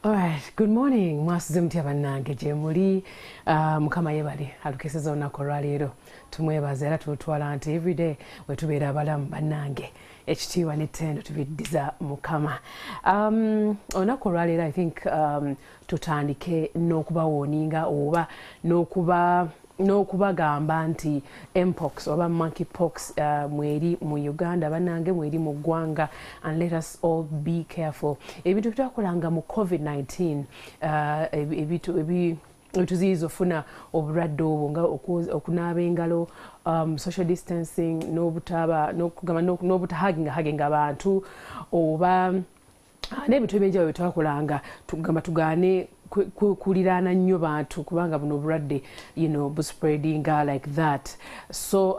Alright, good morning. Mwasuze mutya bannange gye muli? Mukama yebale alukeseza olunaku olwaleero. Tumwebaza era tulutwala nti everyday we tubeera abalamu, bannange, ekitiibwa n'ettendo tubiddiza Mukama. Olunaku olwaleero, I think tutandike n'okubawarninga oba n'okubagamba nti mpox oba monkeypox mweri mu Uganda, bannange, mweri mu ggwanga, and let us all be careful. Ebintu byetwakolanga mu COVID-19, ebintu ebituziyiza ofuna obulwadde obwo, nga okunaaba engalo, social distancing, n'obutaba n'okugamba n'obutahuginga huginga abantu, oba n'ebintu ebyenjawulo byetwakolanga, tugamba tugaane kuliraana nnyo bantu, kubanga buno obulwadde buspreadinga like that. So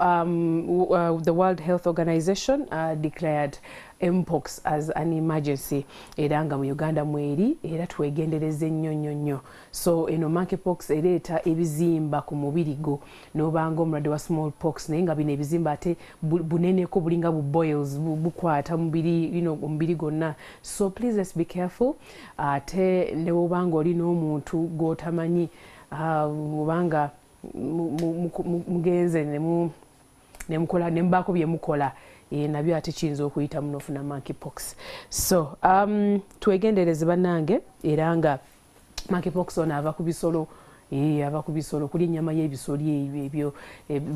the World Health Organization declared mpox as an emergency, era nga mu Uganda mweri, era twegendereze nnyo nnyo nnyo. So eno monkeypox ereeta ebizimba ku mubiri gwo n'obanga omulwadde wa small pox, naye nga bino ebizimba ate buneneko, bulinga bu boils, bukwata mubiri omubiri gwonna. So please, let's be careful. Ate ne bwobanga oli n'omuntu gw'otamanyi, obanga mugenze nemukola nemubaako byemukola, nabyo ate kiyinza okuyitamu nofuna monkeypox. So twegendereze bannange, era nga monkeypox ono ava ku bisolo, ava ku bisolo, kulya ennyama y'ebisolo ebyo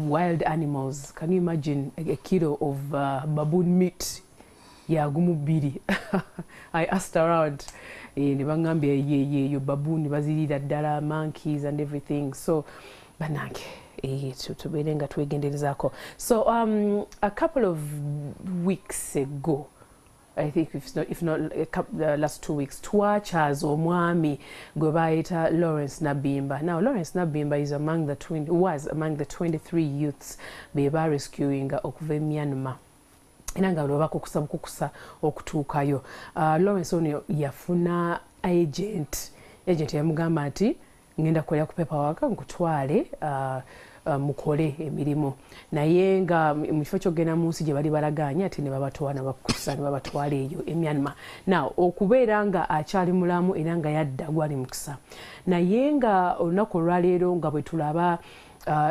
wild animals. Can you imagine a kilo of baboon meat yagumu bbiri? I asked around, ne baŋŋambye yeyo baboon baziriira ddala, monkeys and everything. So bannange, tubeere nga twegenderezaako. So a couple of weeks ago, I think if not a couple, the last 2 weeks, twakyaza omwami gwe bayita Lawrence Nabimba. Now Lawrence Nabimba is among the 20, was among the 23 youths be barescuinga okuva e Myanmar, era nga bwe bakukusa bukukusa okutuukayo. Lawrence ono yafuna agent. Agent yamugamba nti, "Ngenda kukolera ku paperwork, nkutwale mukole emirimu," naye nga mu kifo kyokgenda mu nsi gye bali balaganye, ate ne babatwala, ne bakukusa ne babatwala eyo e Myanmar. Now okubeera nga akyali mulamu era nga yadda, gwali mukisa. Naye nga olunaku olwaleero, nga bwe tulaba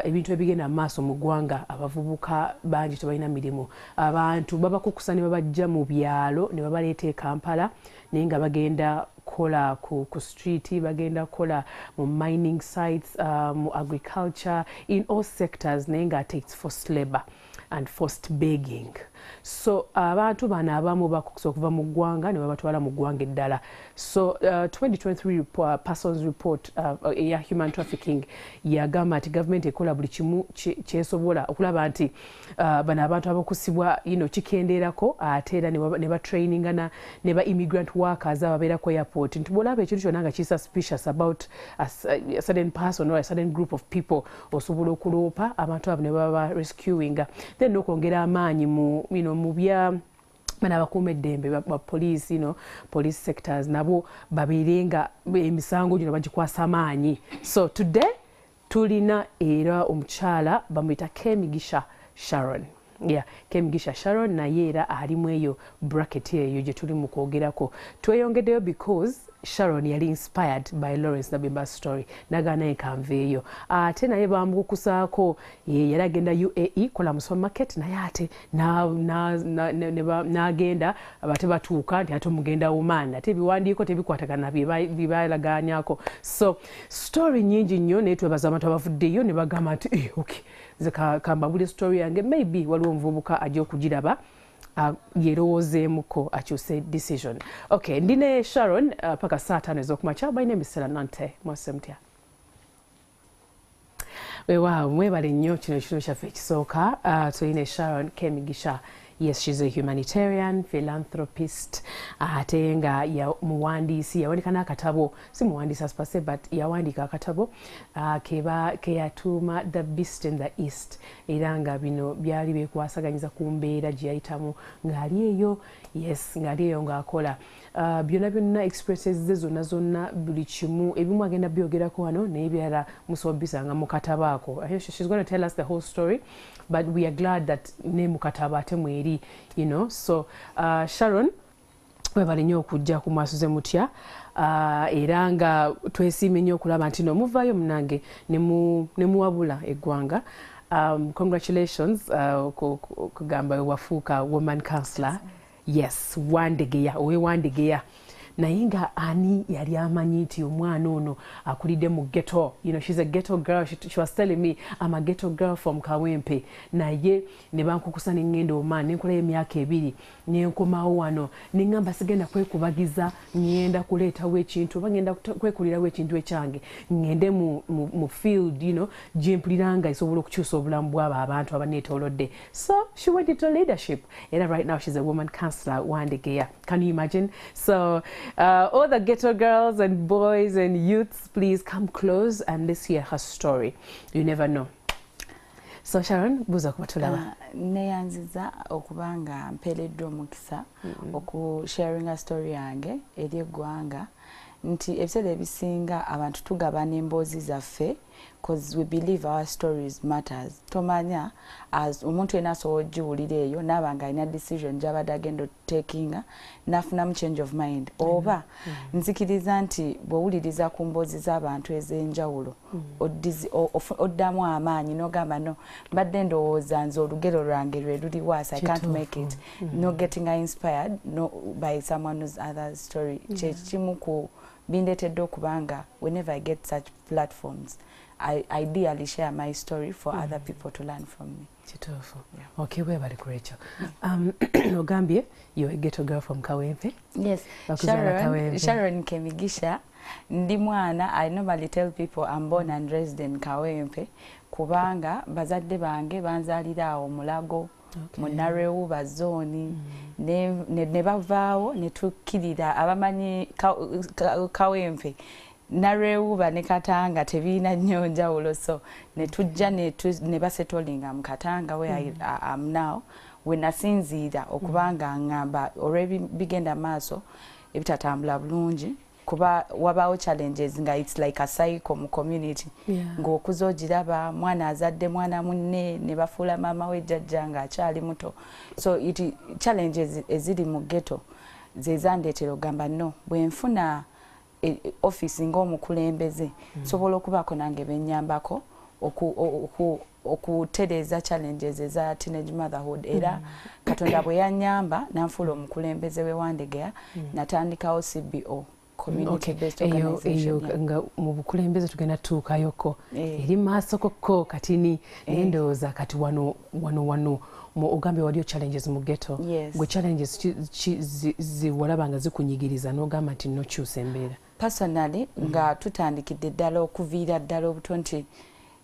ebintu ebigenda mu maaso mu ggwanga, abavubuka bangi tebalina mirimu. Abantu babakukusa ne babajja mu byalo ne babaleeta e Kampala, naye nga bagenda kukola ku street, bagenda kukola mu mining sites, mu agriculture, in all sectors, naye nga ate it's forced labor and forced begging. So abantu bano abamu bakukusa okuva mu ggwanga ne babatwala mu ggwanga eddala. So 2023 report, persons report eya human trafficking yagamba nti gavumenti ekola buli kimu kyesobola okulaba nti bano abantu abakusibwa kikendeerako, ate era ne batraininga ne ba immigrant workers ababeera ku airport nti bwolaba ekintu kyonna nga ki suspicious about a certain person or a certain group of people, osobola okuloopa abantu abo ne baba rescuinga. Then n'okwongera amaanyi mu mu bya bano abakuuma eddembe ba police, police sectors, nabo babeere nga emisango gino bagikwasa amaanyi. So today tulina era omukyala bamuyita Kemigisha Sharon. Yeah, Kemigisha Sharon naye era alimu eyo bracket eyo gye tuli mu kwogerako. Tweyongeddeyo because Sharon yali inspired by Lawrence Nabimba story, nagana naye kanveeyo. Ate naye bamukukusaako, yali agenda UAE kola mu supermarket, naye ate n'agenda, ate batuuka nti ate omugenda Oman, ate ebiwandiiko tebikwatagana byebalaganyako. So story nyingi nnyo, naye twebaza abantu abavuddeyo ne bagamba nti, "Eh, okay, nze kambabule story yange, maybe waliwo omuvubuka ajja okugiraba, yerowoozeemuko akyuse decision." Okay, ndi ne Sharon paka saa 5 ez'okumakya. My name is Stella Nante. Mwase mutya? Weewaawo, mwebale nnyo. Kino ekiro kyaffe ekisooka, tulina Sharon Kemigisha. Yes, she's a humanitarian philanthropist, ate nga ya muwandiisi, yawandiika n'akatabo, si muwandiisi as per se, but yawandiika akatabo keba keyatuuma The Beast in the East, era nga bino byali byekwasaganyiza ku mbeera gye yayitamu ng'ali eyo. Yes, ng'ali eyo ng'akola byonna byonna, experiences ze zonna zonna, buli kimu. Ebimu agenda byogerako wano, naye ebirala musobola bisanga mu katabo ako. She's going to tell us the whole story, but we are glad that ne mu katabo ate mweri. So Sharon, webale nnyo okujja ku Mwasuze Mutya. Era nga twesiimye nnyo okulaba nti nomuvaayo munange ne muwabula eggwanga. Congratulations kugamba wafuuka woman councillor, yes, Wandegeya, owe Wandegeya. Naye nga ani yali amanyi nti omwana ono akulidde mu ghetto? She's a ghetto girl. She was telling me, "I'm a ghetto girl from Kawempe, naye ne bankukusa ne ŋŋenda Oman, nenkolayo emyaka 2, nenkomawo wano, neŋŋamba sigenda kwekubagiza, ŋŋenda kuleetawo ekintu oba ŋŋenda kwekulirawo ekintu ekyange, ŋŋende mu field gyempulira nga esobola okukyusa obulamu bwabo abantu abaneetoolodde." So she went into leadership era right now she's a woman councillor, Wandegeya. Can you imagine? So all the ghetto girls and boys and youths, please come close and let's hear her story. You never know. So Sharon, buuza kuba tulaba. Neyanziza okuba nga mpeereddwa omukisa okusharinga story yange eri eggwanga, nti ebiseera ebisinga abantu tugabana emboozi zaffe 'cause we believe our stories matters. Tomanya as omuntu yenna asobola ogiwulira eyo naaba nga alina decision gyabadde agenda otakinga n'afunamu change of mind. Oba nzikiriza nti bw'owuliriza ku mboozi z'abantu ez'enjawulo, oddamu amaanyi n'ogamba, "No, mbadde ndowooza nze olugero lwange lwe luli worse, I can't make it." No getting inspired, no, by someone's other story. Kyekimu ku bindeetedde okubanga whenever I get such platforms, I ideally share my story for other people to learn from me. Kituufu. Okay, webale ku ekyo. Ogambye you're a ghetto girl from Kawempe. Yes. Bakuzaala Sharon, Kawempe. Sharon Kemigisha, ndi mwana. I normally tell people I'm born and raised in Kawempe kubanga bazadde bange banzaalira awo Mulago mu Narewuba zone, ne bavaawo ne tukkirira. Abamanyi Kawempe, Narewuba ne Katanga tebirina nnyo njawulo, so ne tujja ne basetolinga mu Katanga where I am now, we nasinziira okubanga ŋŋamba olw'ebigenda maaso ebitatambula bulungi, kuba wabaawo challenges nga it's like a cycle mu community, ng'okuza ogiraba mwana azadde mwana munne ne bafuula maama we jjajja ng'akyali muto. So it challenges eziri mu ghetto ze zandeetera ogamba, no, bwe nfuna office ng'omukulembeze, nsobola okubaako nange bennyambako okutereeza challenges eza teenage motherhood. Era Katonda bwe yannyamba nanfuula omukulembeze w'e Wandegeya, natandikawo CBO, community based organization. Eyo nga mu bukulembeze tugenda tutuukayoko eri maaso kokko katini, naye ndowooza kati wano wano wano ogambye waliyo challenges mu ghetto. Gwe challenges ziwalaba nga zikunyigiriza n'ogamba nti nokyusa embeera? Personally, nga tutandikidde ddala okuviira ddala obuto, nti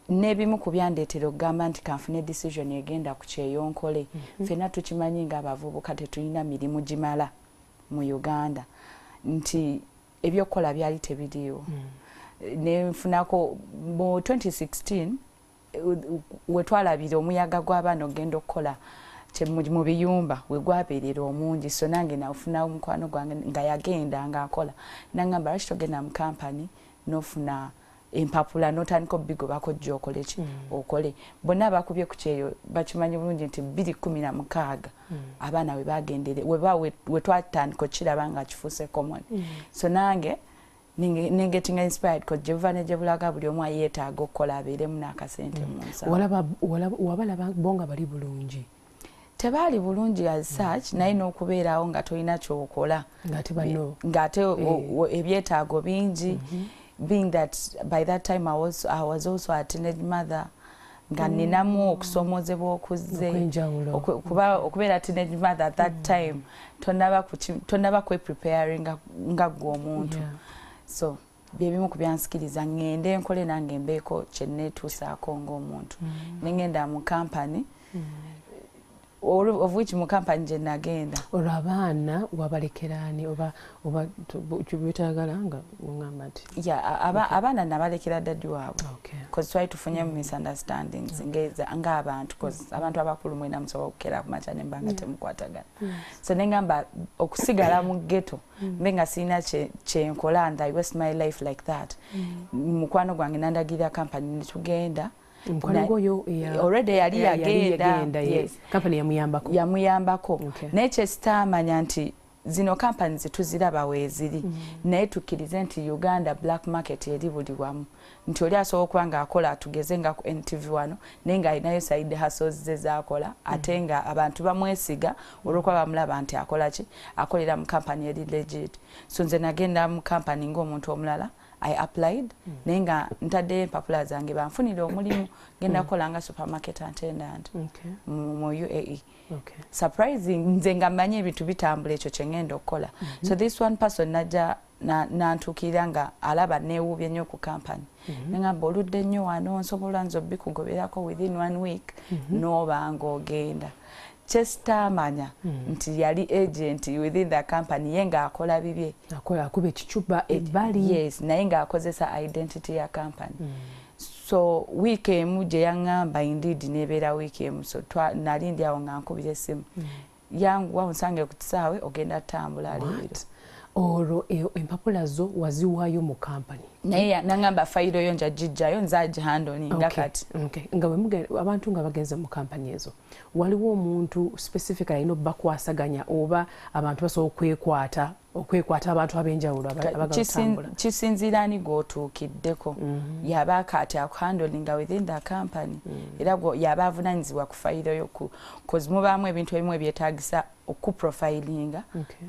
n'ebimu ku byandeetera okugamba nti kanfune decision egenda ku kyeyonkole, ffenna tukimanyi ng'abavubuka tetulina mirimu gimala mu Uganda, nti ebyokukola byali tebiriiwo. Nenfunako mu 2016 we twalabira omuyaga gw'abaana ogenda okukola mu biyumba we gwabeerera omungi. So nange nafuna omukwano gwange nga yagenda ng'akola, nangamba, "Lwaki togenda mu kampani n'ofuna empapula n'otandika obigobako jja okole ki?" Okole. Bonna bakubye ku kyeyo bakimanyi bulungi nti 2016 abaana we bagendere we twatandika okiraba nga kifuuse common. So nange nengetinga inspired ko gye buva ne gye bulaga, buli omu ayeetaaga okukola abeeremu n'akasente mu nsawo. Wabalaba bo nga bali bulungi? Tebaali bulungi as such, naye n'okubeerawo nga tolina kyokola ng'ate banno ng'ate ebyetaago bingi, being that by that time I was also a teenage mother, nga ninamu okusomoozebwa okuzze okw'enjawulo. Kuba okubeera teenage mother at that time tonaba kwepreparinga nga ggwe omuntu. So byebimu ku byansikiriza ŋŋende nkole nange mbeeko kye neetuusaako ng'omuntu. Ne ŋŋenda mu kampani, of which mu kampani gye nagenda Olwo abaana wabalekeraani oba byetayagala nga oŋŋamba nti Ya, abaana nabalekera daddy waabwe 'cause twali tufunyemu misunderstandings ng'abantu, 'cause abantu abakulu mwena musobola okukera ku makya nemba nga temukwatagana. So neŋŋamba okusigala mu ghetto mbe nga sirina kyenkola and I waste my life like that. Mukwano gwange nandagirira kampani netugenda. Omukwano gwoyo Already yali yagenda. Yes. Kampani yamuyambako? Yamuyambako. Naye kyesitaamanya nti Zino companies tuziraba weeziri, naye tukkirize nti Uganda black market eri buli wamu, nti oli asobola okuba ng'akola, tugeze nga ku NTV wano, naye ng'alinayo side hustles ze zaakola, ate nga abantu bamwesiga olw'okuba bamulaba nti akola ki, akolera mu company eri legit. So nze nagenda mu company ng'omuntu omulala. I applied, naye nga ntaddeyo empapula zange banfunire omulimu, genda kukola nga supermarket attendant mu UAE. Surprising, nze nga mmanyi ebintu bitambula, ekyo kye ngenda okukola. So this one person najja nantuukirira nga alaba neewuubye nnyo ku company, neŋamba, "Oludde nnyo wano, nsobola nze obikugoberako within one week, n'oba ng'ogenda." Kyesitaamanya nti yali agent within the company, ye ng'akola bibye. Akuba ekicuba ebbali. Yes, naye ng'akozesa identity ya company. So wiiki emu gye yaŋŋamba, indeed nebeera wiiki emu. So nali ndi awo nga nkubira essimu, "Yanguwa onsange ku kisaawe, ogenda tambula leero." Olwo empapula zo waziwaayo mu kampani? Naye naŋŋamba, "Fayiro yo nja gijjayo, nze agihandlinga." Kati nga abantu nga bagenze mu kampani ezo, waliwo omuntu specifically alina obbakwasaganya, oba abantu basobola okwekwata abantu ab'enjawulo abagatambula? Kisinziira ani gw'otuukiddeko. Yaba kati akuhandlinga within the company, era yaba avunanyizibwa ku fayiro yo, cause mubaamu ebintu ebimu ebyetagisa okuprofilinga.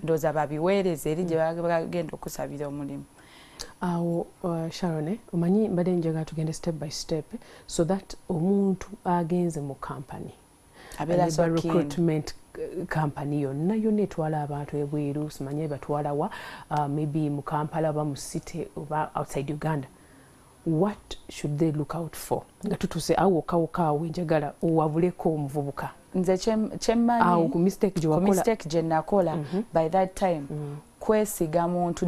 Ndowooza babiweereza eri gye bagenda okusabira omulimu. Awo Sharon, omanyi mbadde njagala tugende step by step so that omuntu agenze mu company, recruitment company yonna yonna etwala abantu ebweru, simanye batwalawa, maybe mu Kampala oba mu city oba outside Uganda, what should they look out for? Nga tutuuse awo wokka njagala owabuleko omuvubuka. Nze kyemmanyi, ku mistake gye nakola by that time, kwesiga muntu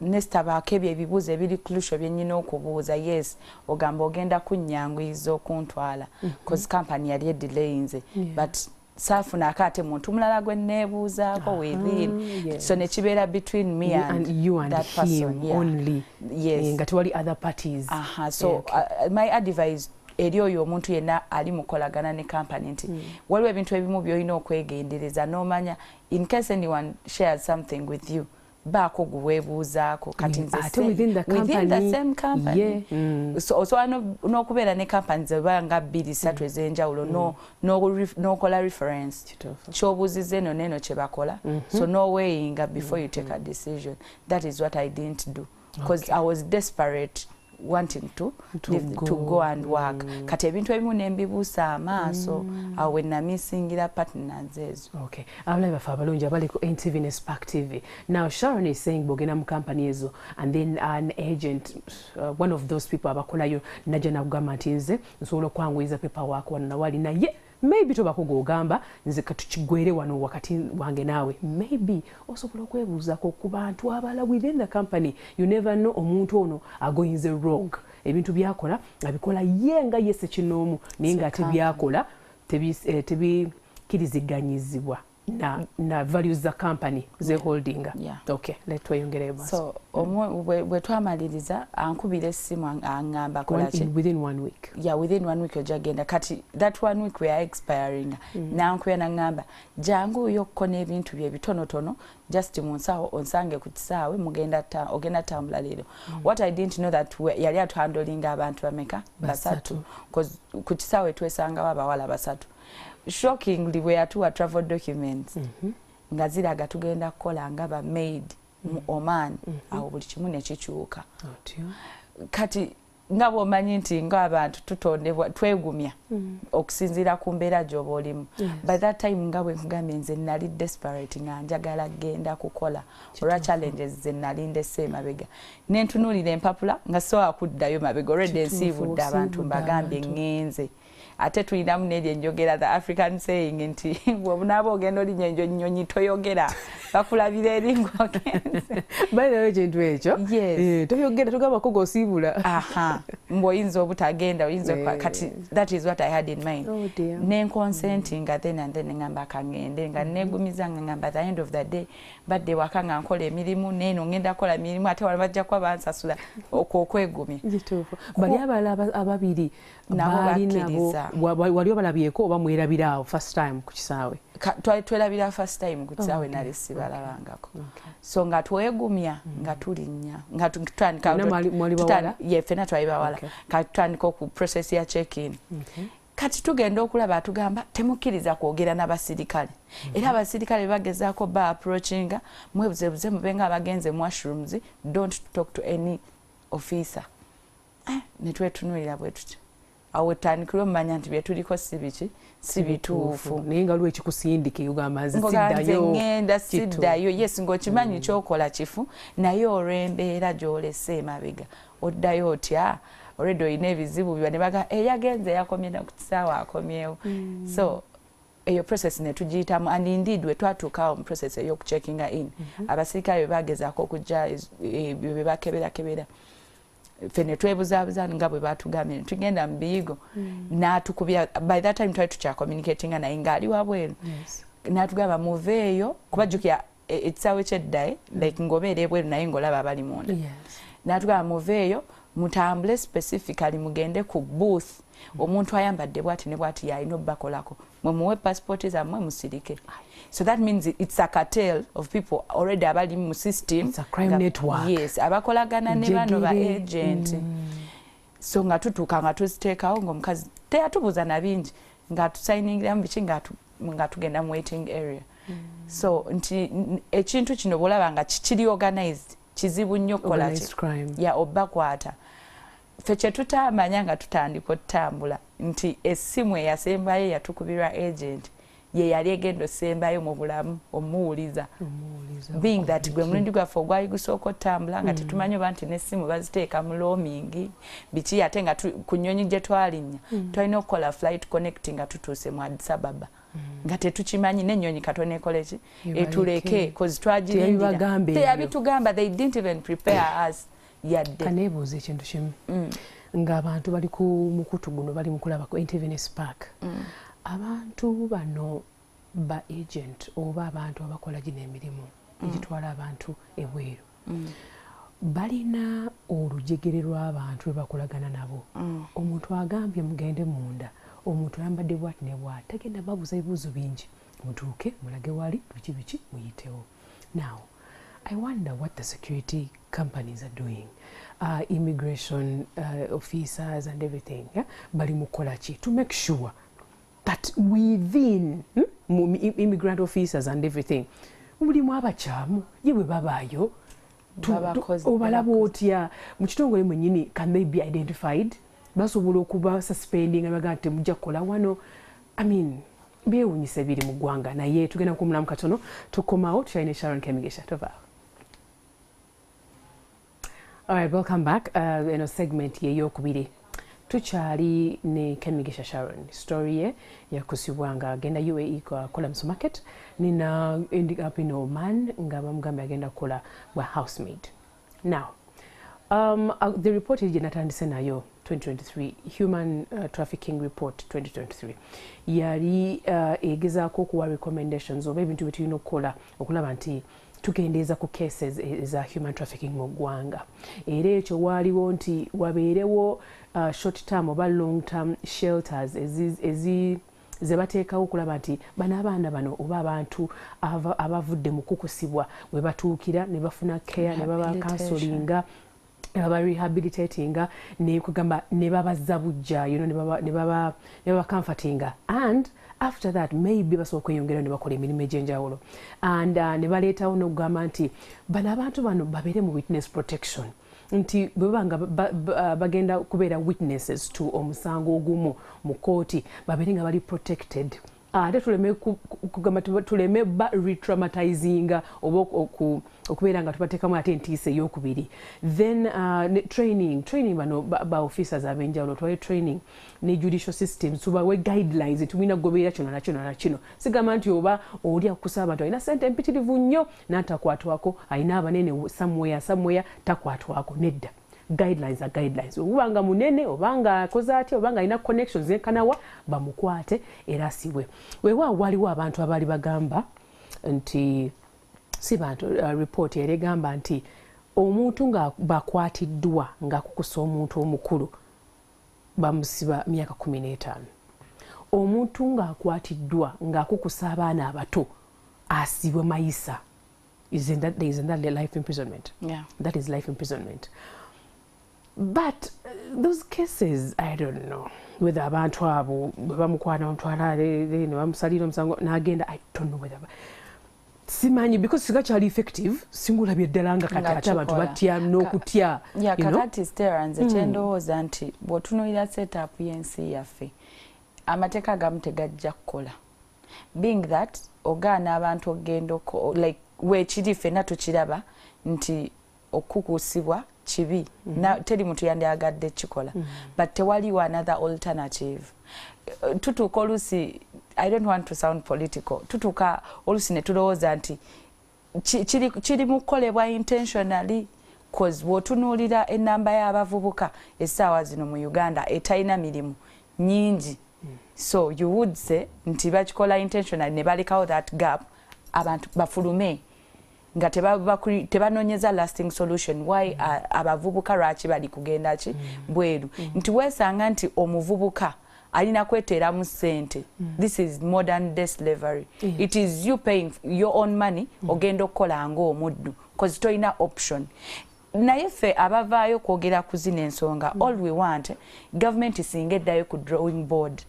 nesitabaako ebyo ebibuuzo ebiri crucial byennyina okubuuza. Yes, ogamba ogenda kunnyanguyiza okuntwala, cause company yali edelayinze, but saafunako ate muntu mulala gwe neebuuzaako within. So nekibeera between me and, and you and that person, yeah. Only. Yes. Nga tewali other parties. Aha, so my advice eri oyo omuntu yenna ali mukolagana ne company nti waliwo ebintu ebimu byolina okwegendereza n'omanya, in case anyone shares something with you, baako gweweebuuzaako. Kati nze within the same company, so osobola n'okubeera ne company zeba nga bbiri, ssatu ez'enjawulo, n'okola reference, kyobuuziza eno n'eno kye bakola. So noweighinga before you take a decision. That is what I didn't do, because I was desperate, wanting to go, to go and work. Kati ebintu ebimu nembibuusa amaaso. Awo we namissingira partners ezo. Okay, abalabi baffe abalungi abali ku NTV ne Spark TV, now Sharon is saying bwogenda mu company ezo and then an agent, one of those people abakolayo, najja nakugamba nti nze nsobola okwanguyiza paperwork wano nawali, naye maybe tobako gwogamba, nze katukigwere wano wakati wange naawe. Maybe osobola okwebuuzako ku bantu abalala within the company. You never know, omuntu ono agoyinze wrong, ebintu byakola abikola ye nga ye sekinoomu, naye nga ate byakola tebikkiriziganyizibwa na values za company ze holdinga. Okay, let tweyongereyo maaso. So bwe twamaliriza, ankubira essimu, aŋŋamba kolaki. Within one week. Yeah, within one week ojja genda. Kati that one week we are expiring, nankubira naŋŋamba, "Jangu oyokko n'ebintu bye ebitonotono just mu nsawo, onsange ku kisaawe, mugenda ogenda tambula leero." What I didn't know that yali atuhandlinga abantu bameka? Basatu. Ku kisaawe twesangawo abawala basatu. Shockingly, bwe yatuwa travel documents, nga ziraga tugenda kukola nga ba maid mu Oman. Awo buli kimu nekikyuka. Kati nga bw'omanyi nti ng'abantu tutondebwa twegumya okusinziira ku mbeera gy'oba olimu. By that time, nga bwe nkugambye, nze nali desperate nga njagala genda kukola olwa challenges ze nali ndese emabega. Nentunuulira empapula nga sobola kuddayo mabega, already ensiibudde abantu, mbagambye ŋŋenze. Ate tulinamu n'eryo enjogera, the African saying, nti bw'onaaba ogenda olinnya ennyonyi toyogera, bakulabira eri ng'ogenze. Balinayo ekintu ekyo. Yes. Toyogera, togambako g'osiibula. Aha, mbw'oyinza obutagenda, oyinza kati that is what I had in mind. Oh dear. Nenconsentinga then and then, ngamba kangende, nga negumiza, nga ngamba at the end of the day badde waka nga nkola emirimu, neeno ngenda kukola mirimu, ate wala bajja kuba bansasula, okwo okwegumya. Kituufu, bali abalala ababiri nabo baali nabo bakkiriza. Wali obalabyeko oba mwerabira awo first time ku kisaawe? Twali twerabira first time ku kisaawe, nali sibalabangako. So nga twegumya nga tulinnya nga tutandika. Mwali bawala? Ye, ffenna twali bawala. Kati tutandika oku process ya check in. Kati tugenda okulaba atugamba, "Temukkiriza kwogera n'abasirikale." Era abasirikale bagezaako ba approachinga, "Mwebuzebuze, mube nga abagenze mu washrooms, don't talk to any officer." Ne twetunuulira bwe tutyo. Awo wetandikira omumanya nti byetuliko si biki, si bituufu. Naye nga lwe kikusindika, ogamba nze Ngoga nze siddayo. Ŋŋenda siddayo, yes, ng'okimanyi kyokola kifu, naye olw'embeera gy'olese emabega oddayo otya? Already olina ebizibu byo. Ne baga eyagenze yakomye ku kisaawe, akomyewo. So eyo process ne tugiyitamu, and indeed we twatuukawo mu process ey'okucheckinga in, abasirikale bwe bagezaako okujja bye bakeberakebera, ffe ne twebuzaabuza nga bwe batugambye, ne tugenda mu biyigo. N'atukubya. By that time twali tukyacommunicatinga naye ng'ali wabweru. N'atugamba, "Muveeyo," kuba jjukira ekisaawe kyeddaye, like ng'obeera ebweru naye ng'olaba abali munda. N'atugamba, "Muveeyo, mutambule specifically mugende ku booth, omuntu ayambadde bwati ne bwati yalina obbakolako, mwe muwe passport zammwe musirike." So that means it's a cartel of people already abali mu system. It's a crime network. Yes, abakolagana ne bano ba Njegere. agent. So nga tutuuka nga tuziteekawo, ng'omukazi teyatubuuza na bingi, ng'atusayiningiramu biki, nga tugenda mu waiting area. So nti ekintu kino bw'olaba nga kiri organized, kizibu nnyo okukola ki? Organized crime. Ya, obbakwata. Ffe kye tutaamanya nga tutandika otutambula nti essimu eyasembayo yatukubirwa agent ye yali egenda osembayo mu bulamu omuwuliza. Omuwuliza. Being that gwe mulundi gwaffe ogwali gusooka otambula, nga tetumanyi oba nti n'essimu baziteeka mu roaming biki, ate nga ku nnyonyi gye twalinnya twalina okukola flight connect nga tutuuse mu Addis Ababa, nga tetukimanyi n'ennyonyi katono ekole ki? Ebaleke. Etuleke, cause twagirindira. Teyabibagamba ebyo. Teyabitugamba. They didn't even prepare us yadde. Kaneebuuza ekintu kimu. Ng'abantu bali ku mukutu guno, bali mu kulaba ku NTV ne Spark, abantu bano ba agent oba abantu abakola gino emirimu egitwala abantu ebweru balina olujegere lw'abantu lwe bakolagana nabo. Omuntu agambye mugende munda, omuntu ayambadde bwati ne bwati, tagenda babuuza ebibuuzo bingi, mutuuke mulage wali biki biki, muyitewo. Now I wonder what the security companies are doing, immigration officers and everything, yeah? Bali mukola ki to make sure that within immigrant officers and everything mulimu abakyamu? Ye bwe babaayo obalaba otya mu kitongole mwennyini? Can they be identified? Basobola okuba suspending baga nti temujja kukola wano? I mean, byewunyisa ebiri mu ggwanga. Naye tugenda kuwummulamu katono, tukomawo tukyalina Sharon Kemigisha. Tovaawo. Alright, welcome back. Eno segment yeyokubiri, tukyali ne Kemigisha Sharon. Story ye yakusibwa nga agenda UAE kukola mu supermarket, nina ending up in Oman nga bamugambye agenda kukola bwa housemaid. Now the report eri gye natandise nayo, 2023 Human Trafficking Report 2023, yali egezaako okuwa recommendations oba ebintu bye tulina okukola okulaba nti tukendeeza ku cases eza human trafficking mu ggwanga. Era ekyo waaliwo nti wabeerewo short term oba long term shelters ezi ze bateekawo okulaba nti bano abaana bano oba abantu abavudde mu kukusibwa we batuukira ne bafuna care ne baba counselinga ne baba rehabilitatinga, nekugamba ne babazza bujja, ne baba comfortinga, and after that maybe basobola okweyongerayo ne bakola emirimu egy'enjawulo. And ne baleetawo n'okugamba nti bano abantu bano babeere mu witness protection, nti bwe baba nga bagenda kubeera witnesses to omusango ogumu mu kooti, babeere nga bali protected, ate tuleme kugamba tuleme ba retraumatizinga oba okubeera nga tubateekamu ate entiisa eyokubiri. Then training bano ba officers ab'enjawulo, tubawe training ne judicial systems, tubawe guidelines tumulina kugoberera kino nakino nakino. Sigamba nti oba oli akukusa abantu alina sente empitirivu nnyo n'atakwatwako, alina abanene somewhere somewhere takwatwako. Nedda, guidelines are guidelines. Oba nga munene, oba nga akoze atya, oba nga alina connections enkanawa, bamukwate era asibwe. Weewaawo waliwo abantu abaali bagamba nti si bantu, report era egamba nti omuntu nga bakwatiddwa ng'akukusa omuntu omukulu bamusiba myaka 15. Omuntu ng'akwatiddwa ng'akukusa abaana abato asibwe mayisa. Isn't that life imprisonment? Yeah. That is life imprisonment. But those cases, I don't know whether abantu abo bamukwana bamutwala ne bamusalira omusango n'agenda, I don't know whether simanyi, because singa kyali effective singulabye ddala nga kati ate abantu batya n'okutya. Yeah, kakati Stella, nze kyendowooza nti bw'otunuulira setup y'ensi yaffe, amateeka agamu tegajja kukola, being that ogaana abantu okugenda, like weekiri ffenna tukiraba nti okukuusibwa kibi, teri muntu yandyagadde kikola, but tewaliwo another alternative. Tutuuka oluusi, I don't want to sound political, tutuuka oluusi ne tulowooza nti kiri mu kukolebwa intentionally, cause bw'otunuulira ennamba y'abavubuka essaawa zino mu Uganda etalina mirimu nyingi, so you would say nti bakikola intentionally ne balekawo that gap, abantu bafulume nga tebanoonyeza lasting solution. Why abavubuka lwaki bali kugenda ki bweru? Nti weesanga nti omuvubuka alina kweteeramu ssente. This is modern day slavery. It is you paying your own money, ogenda okukola ng'omuddu cause tolina option. Naye ffe abavaayo kwogera ku zino ensonga, all we want, gavumenti singa eddayo ku drawing board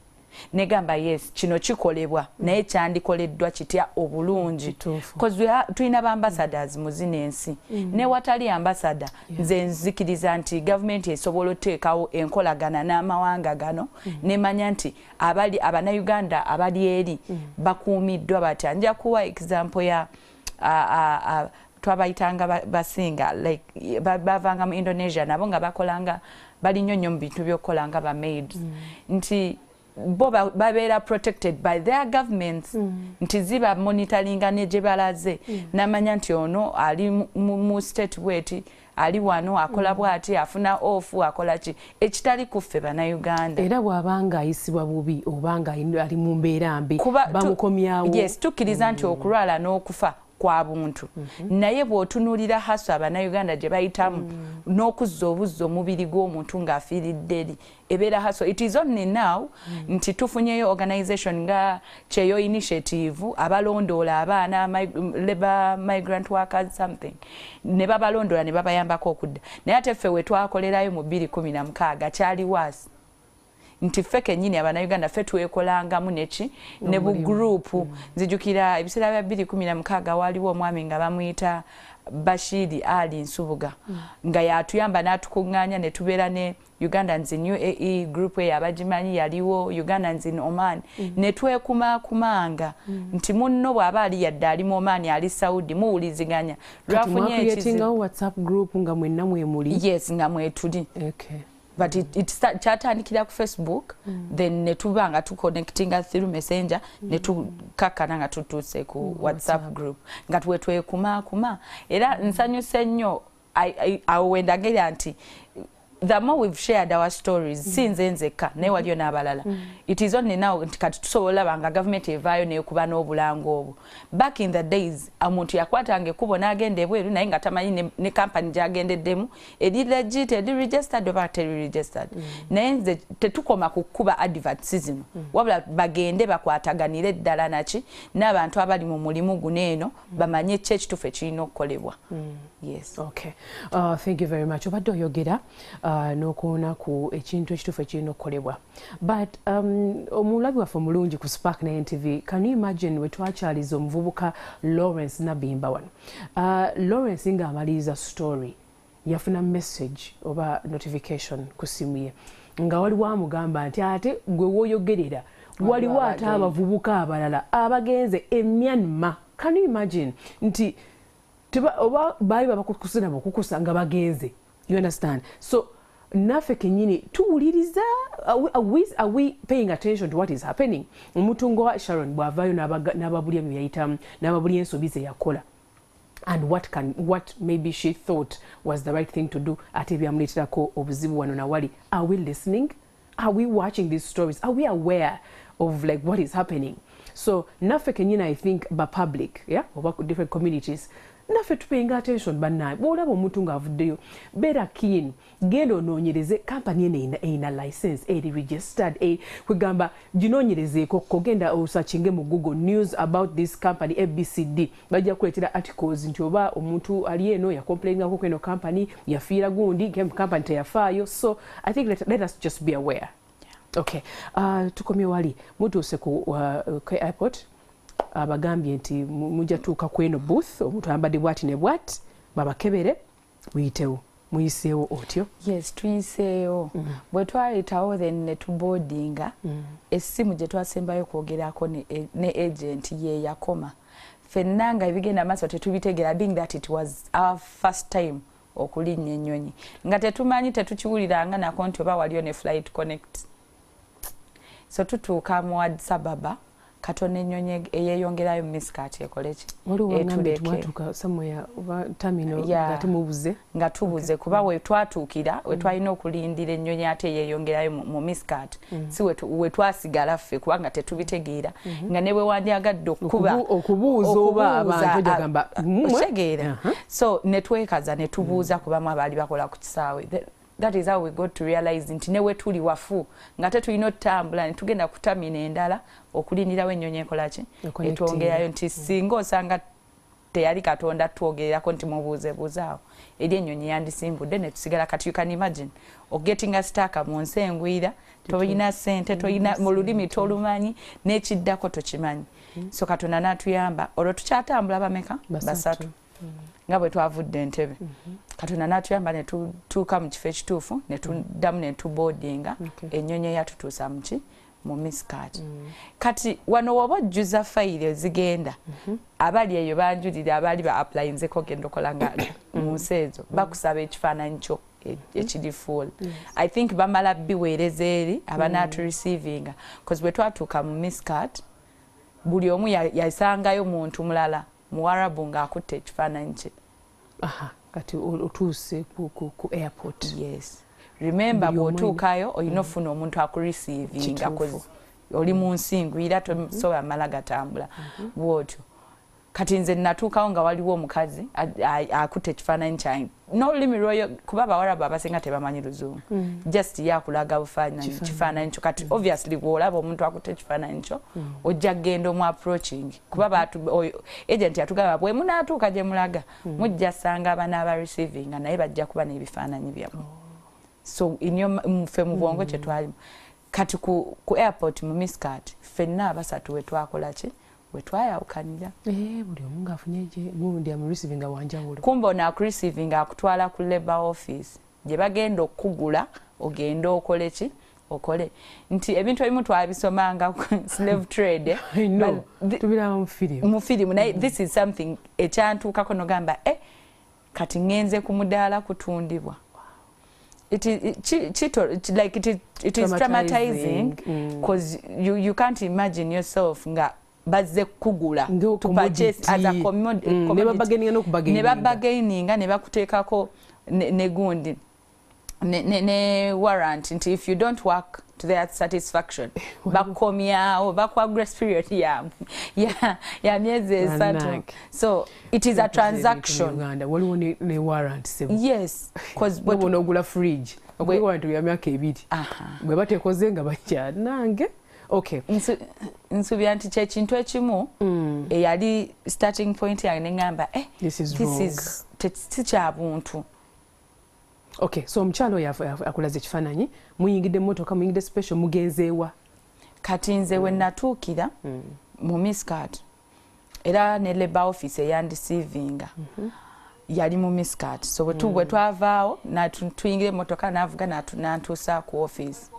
negamba, yes, kino kikolebwa, naye kyandikoleddwa kitya obulungi? Cause tulina ba ambassadors mu zino ensi. Newatali ambassador, nze nzikiriza nti gavumenti esobola oteekawo enkolagana n'amawanga gano, nemanya nti abali abannayuganda abali eri bakuumiddwa batya. Nja kuwa example ya twabayitanga basinga, like bavanga mu Indonesia, nabo nga bakolanga, bali nnyo nnyo mu bintu by'okukola nga ba maids, nti bo babeera protected by their governments, nti ziba monitoringa ne gye balaze, namanya nti ono ali mu state bweti, ali wano akola bwati, afuna off, akola ki, ekitali kuffe bannayuganda. Era bw'abanga ayisibwa bubi obanga ali mu mbeera mbi, bamukomyawo. Yes, tukkiriza nti okulwala n'okufa kwa buntu, naye bw'otunuulira haso abannayuganda gye bayitamu n'okuzza obuzza omubiri gw'omuntu ng'afiiridde eri, ebeera haso. It is only now nti tufunyeyo organization nga Kyeyo Initiative, abalondoola abaana, labor migrant workers something, ne babalondoola ne babayambako okudda. Naye ate ffe we twakolerayo mu 2016 kyali waasi, nti ffe kennyini abannayuganda ffe twekolangamu neki ne bu group. Nzijukira ebiseera bya 2016 waliwo omwami nga bamuyita Bashiri Ali Nsubuga, nga yatuyamba n'atukuŋŋaanya ne tubeera ne Ugandans in UAE group eyo, abagimanyi yaliwo, Ugandans in Oman, ne twekumakumanga nti munno bw'aba ali, yadde ali mu Oman, ali Saudi, muwuliziganya. Lwafunye ekizibu, WhatsApp group nga mwenna mwemuli? Yes, nga mwetuli. But it kyatandikira ku Facebook, then ne tuba nga tuconnectinga through Messenger, ne tukakkana nga tutuuse ku WhatsApp group nga tuwe twekumaakuma. Era nsanyuse nnyo awo wendagira nti the more we've shared our stories, si nze nzekka, naye waliyo n'abalala. It is only now nti kati tusobola olaba nga gavumenti evaayo nekuba n'obulango obwo. Back in the days, omuntu yakwatanga ekkubo n'agenda ebweru, naye nga tamanyi ne kampani gy'agendeddemu eri legit, eri registered oba teri registered. Naye nze tetukoma ku kkuba adverts zino, wabula bagende bakwataganire ddala naki n'abantu abali mu mulimu guno eno, bamanye ki ekituufu ekirina okukolebwa. Yes. Okay, thank you very much. Obadde oyogera n'okuona ku ekintu ekituufu ekirina okukolebwa, but omulabi waffe omulungi ku Spark ne NTV, can you imagine we twakyaliza omuvubuka Lawrence Nabimba wano? Lawrence ng'amaliriza story, yafuna message oba notification ku simu ye nga waliwo amugamba nti ate gwe wooyogerera waliwo ate abavubuka abalala abagenze e Myanmar. Can you imagine nti oba baali babakukusa nabo kukusa nga bagenze? You understand? So naffe kenyini tuwuliriza, are we paying attention to what is happening? Omuntu nga Sharon bw'avaayo n'ababulya bye yayitamu, n'ababulya ensobi ze yakola and what maybe she thought was the right thing to do, ate byamuleeterako obuzibu wano nawali, are we listening? Are we watching these stories? Are we aware of like what is happening? So naffe kenyini, I think ba public, yeah, oba different communities. Naffe tupayinga attention bannaye. Bw'olaba omuntu ng'avuddeyo, beera keen, genda onoonyereze kampani eno erina license, eri registered, kwegamba ginoonyerezeeko ko, genda osearchinge mu Google news about this company ABCD, bajja kuleetera articles nti oba omuntu ali eno yacomplainingako kweno company, yafiira gundi, company teyafaayo. So I think let us just be aware. Okay, tukomye wali mutuuse ku airport, abagambye nti mujja tuuka kweno booth, omuntu ayambadde bwati ne bwati, babakebere, muyitewo. Muyiseewo otyo? Yes, tuyiseewo. Bwe twayitawo, then ne tuboardinga. Essimu gye twasembayo kwogerako ne agent ye yakoma. Ffenna nga ebigenda maaso tetubitegeera, being that it was our first time okulinnya ennyonyi, nga tetumanyi, tetukiwuliranga nako nti oba waliyo ne flight connect. So tutuuka mu Addis Ababa, katono ennyonyi eyeeyongerayo Muscat ekoleki. Nga tubuze, kuba we twatuukira we twalina okulindira ennyonyi ate eyeeyongerayo mu Muscat, si we twasigala ffe, kubanga tetubitegeera, nga ne bwe wandyagadde okuba okubuuza oba abantu ojagamba. Otegeera? So ne twekaza ne tubuuza kubamu abaali bakola ku kisaawe. That is how we got to realize nti ne wetuli wafu, nga tetulina otambula ne tugenda ku terminal endala okulindirawo ennyonyi ekolaki, etwongerayo, nti singa osanga teyali Katonda twogererako nti mubuuzebuuzaawo, eri ennyonyi yandisimbudde ne tusigala. Kati you can imagine ogettinga stuck mu nsi engwira, tolina ssente, tolina mu lulimi tolumanyi, n'ekiddako tokimanyi. So Katonda n'atuyamba. Olwo tukyatambula bameka? Basatu, nga bwe twavudde Entebe. Katonda n'atuyamba ne tutuuka mu kifo ekituufu, ne tuddamu ne tuboardinga ennyonyi eyatutuusa muki, mu Muscat. Kati wano woba ojjuza fayiro ezigenda, abali eyo banjulira, abaali ba applyinzeko genda okola nga mu nsi ezo, bakusaba ekifaananyi kyo ekiri full. I think bamala biweereza eri abanaatureceivinga, cause bwe twatuuka mu Muscat, buli omu yasangayo muntu mulala Muwarabu ng'akutte ekifaananyi kye. Kati otuuse ku airport. Yes, remember, bw'otuukayo olina ofuna omuntu akureceivinga, oli mu nsi ngwira, tosobola mala gatambula bwotyo. Kati nze natuukawo nga waliwo omukazi akutte ekifaananyi kyange n'olulimi lwoyo, kuba Abawarabu abasinga tebamanyi Luzungu, just yakulaga bufaananyi, kifaananyi kyo. Kati obviously bw'olaba omuntu akutte ekifaananyi kyo, ojja kugenda omu approaching, kuba agent yatugamba bwe munaatuuka gye mulaga, mujja sanga abanaaba receivinga, naye bajja kuba n'ebifaananyi byammwe. So ffe mu bwongo kye twalimu. Kati ku airport mu Muscat, ffenna abasatu we twakola ki, we twayawukanira. Eh, buli omu ng'afunye gundi amureceivinga wanjawulo. Kumba ono akureceivinga akutwala ku labour office gye bagenda okukugula ogende okole ki, okole, nti ebintu ebimu twabisomanga slave trade. Tubiraba mu firimu. Mu firimu, naye this is something ekyantuukako nogamba, eh, kati ŋŋenze ku mudaala kutundibwa. It is, like it is traumatizing because you can't imagine yourself nga bazze kugula. To purchase as a commodity. Ne babargaininga ne bakuteekako ne gundi ne warrant nti if you don't work to their satisfaction, bakomyawo, bakuwa grace period ya myezi 3. So it is a transaction. Waliwo ne warrant? Yes. Ogula fridge, ogula warrant ya myaka 2, bwe batekoze nga bajja nange. Okay. Nsuubira nti kyekintu ekimu eyali starting point yange, neŋŋamba, eh, this is, this is si kya buntu. Okay, so omukyalo oyo akulaza ekifaananyi, muyingidde emmotoka, muyingidde special, mugenzeewa? Kati nze we natuukira mu Muscat, era ne labour office eyandeceivinga yali mu Muscat. So bwe twavaawo, tuyingira emmotoka, navuga nantuusa ku office.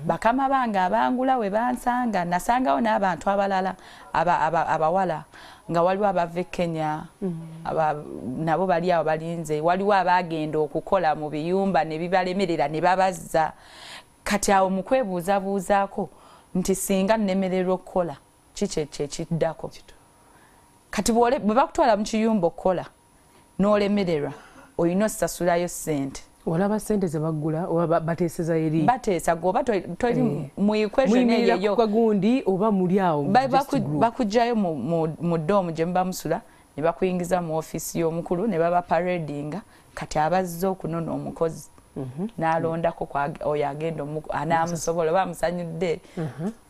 Bakama bange abangula we bansanga, nasangawo n'abantu abalala abawala, nga waliwo abava e Kenya, nabo bali awo balinze. Waliwo abagenda okukola mu biyumba ne bibalemerera ne babazza. Kati awo mu kwebuuzabuuzaako nti singa nnemererwa okukola, kiki ekyo ekiddako? Kati bwe bakutwala mu kiyumba okukola n'olemererwa, olina osasulayo ssente. Olaba sente zebaggula oba bateeseza eri? Bateesa gwe oba toli mu equation eyo. Gundi oba muli awo. Bakugjayo mu dorm gye muba musula. Ne bakuyingiza mu ofiisi y'omukulu ne baba paradinga. Kati abazze okunona omukozi n'alondako oyo agenda anaamusobola oba amusanyudde.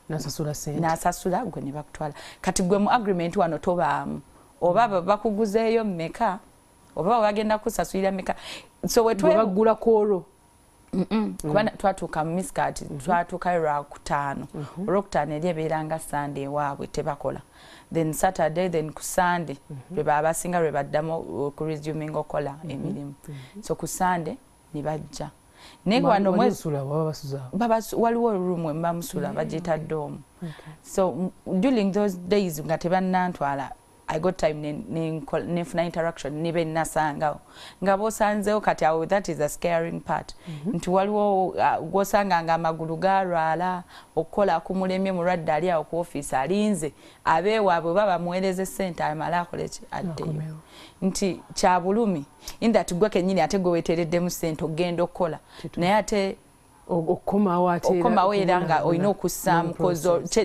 Nasasula sente. N'asasula, gwe ne bakutwala. Kati gwe mu agreement wano tobaamu, oba bakuguzeeyo mmeka, oba bagenda kusasulira mmeka. So wetwebagulako olwo? Kuba twatuuka mu Muscat, twatuukayo Lwakutaano. Olwokutaano eri ebeera nga Sande ewaabwe, tebakola. Then Saturday, then ku Sunday lwe baba basinga lwe baddamu okuresuminga okukola emirimu. So ku Sande ne bajja, naye wano waliwo room we bamusula, bagiyita dorm. So during those days nga tebannantwala, I got time nenfuna interaction ne benasangawo nga bosanzeewo. Kati awo that is a scaring part, nti waliwo gwosanga nga amagulu galwala, okukola kumulemye, mulwadde, ali awo ku ofiisi alinze abeewaabwe oba bamuweereza sente amale akoleki, addeyo. Nti kyabulumi in that gwe kennyini ate gwe weteereddemu sente okugenda okukola, naye ate okomawo. Era nga olina okussaamu.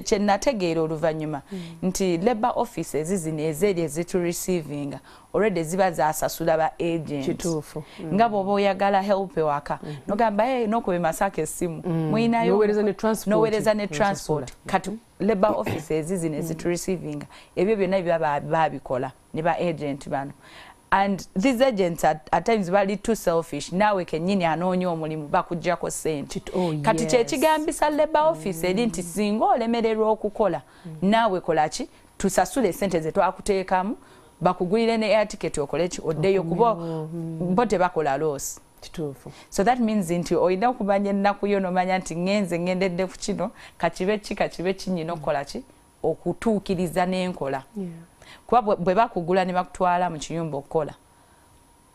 Kyenategeera oluvannyuma nti labour offices zino ezeeri ezitureceivinga already ziba zasasula ba agent. Nga bw'oba oyagala help ewaka, nogamba, "Hey," nokuba Emasaka essimu, "Muyinayo?" Noweereza ne transport. Kati labour offices zino ezitureceivinga ebyo byonna biba babikola ne ba agent bano. And these agents at times bali too selfish. Naawe kennyini anoonya omulimu bakugjako sente. Kati kyekigambisa labour office eri nti singa olemererwa okukola, naawe kolaki, tusasule sente zetwakuteekamu, bakugulire ne air ticket, okoleki, oddeyo, kuba bo tebakola loss. So that means nti olina okumanya ennaku yo, nomanya nti ŋŋenze ŋŋendedde ku kino, kakibe ki, kakibe ki, nyina okukola ki okutuukiriza n'enkola. Kuba bwe bakugula ne bakutwala mu kiyumba okukola,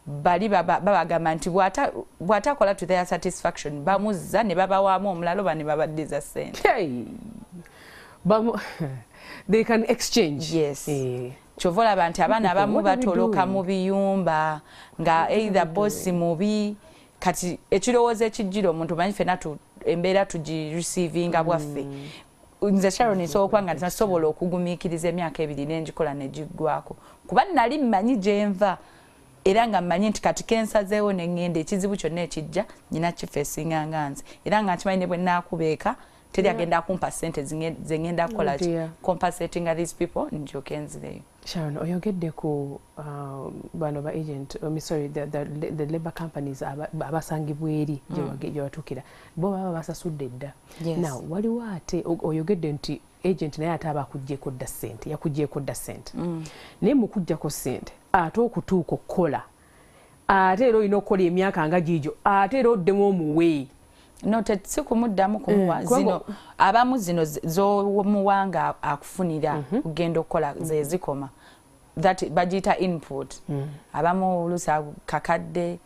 bali babagamba nti bw'atakola to their satisfaction, bamuzza ne babawaamu omulala oba ne babaddiza ssente. They can exchange. Yes. Kyova olaba nti abaana abamu batoloka mu biyumba nga either bosi mubi. Kati ekirowoozo ekijjira omuntu, manyi fenna embeera tugireceivinga bwaffe. Nze Sharon nsobola okuba nga nasobola okugumiikiriza emyaka 2 nenjikola negiggwako, kuba nali mmanyi gyenva era nga mmanyi nti kati kensazeewo neŋŋenda, ekizibu kyonna ekijja nyina kifacinga nga nze, era nga nkimanyi ne bwe naakubeeka teri agenda kumpa sente zeŋŋenda kukola ki, compensatinga these people, ndyoke nzireyo. Sharon, oyogedde ku bano ba agent, sorry, the labor companies abasangibwa eri gye watuukira, bo baba basasudde dda. Now waliwo ate oyogedde nti agent naye ate aba akugyeko dda sente, yakugyeko dda sente. Naye mu kuggyako sente, ate okutuuka okukola, ate era olina okukola emyaka nga giigyo, ate era oddemu omuwe. No, si kumuddamu kumuwa. Zino abamu zino z'omuwa nga akufunira kugenda okukola zezikoma, that bagiyita input. Abamu oluusi kakadde,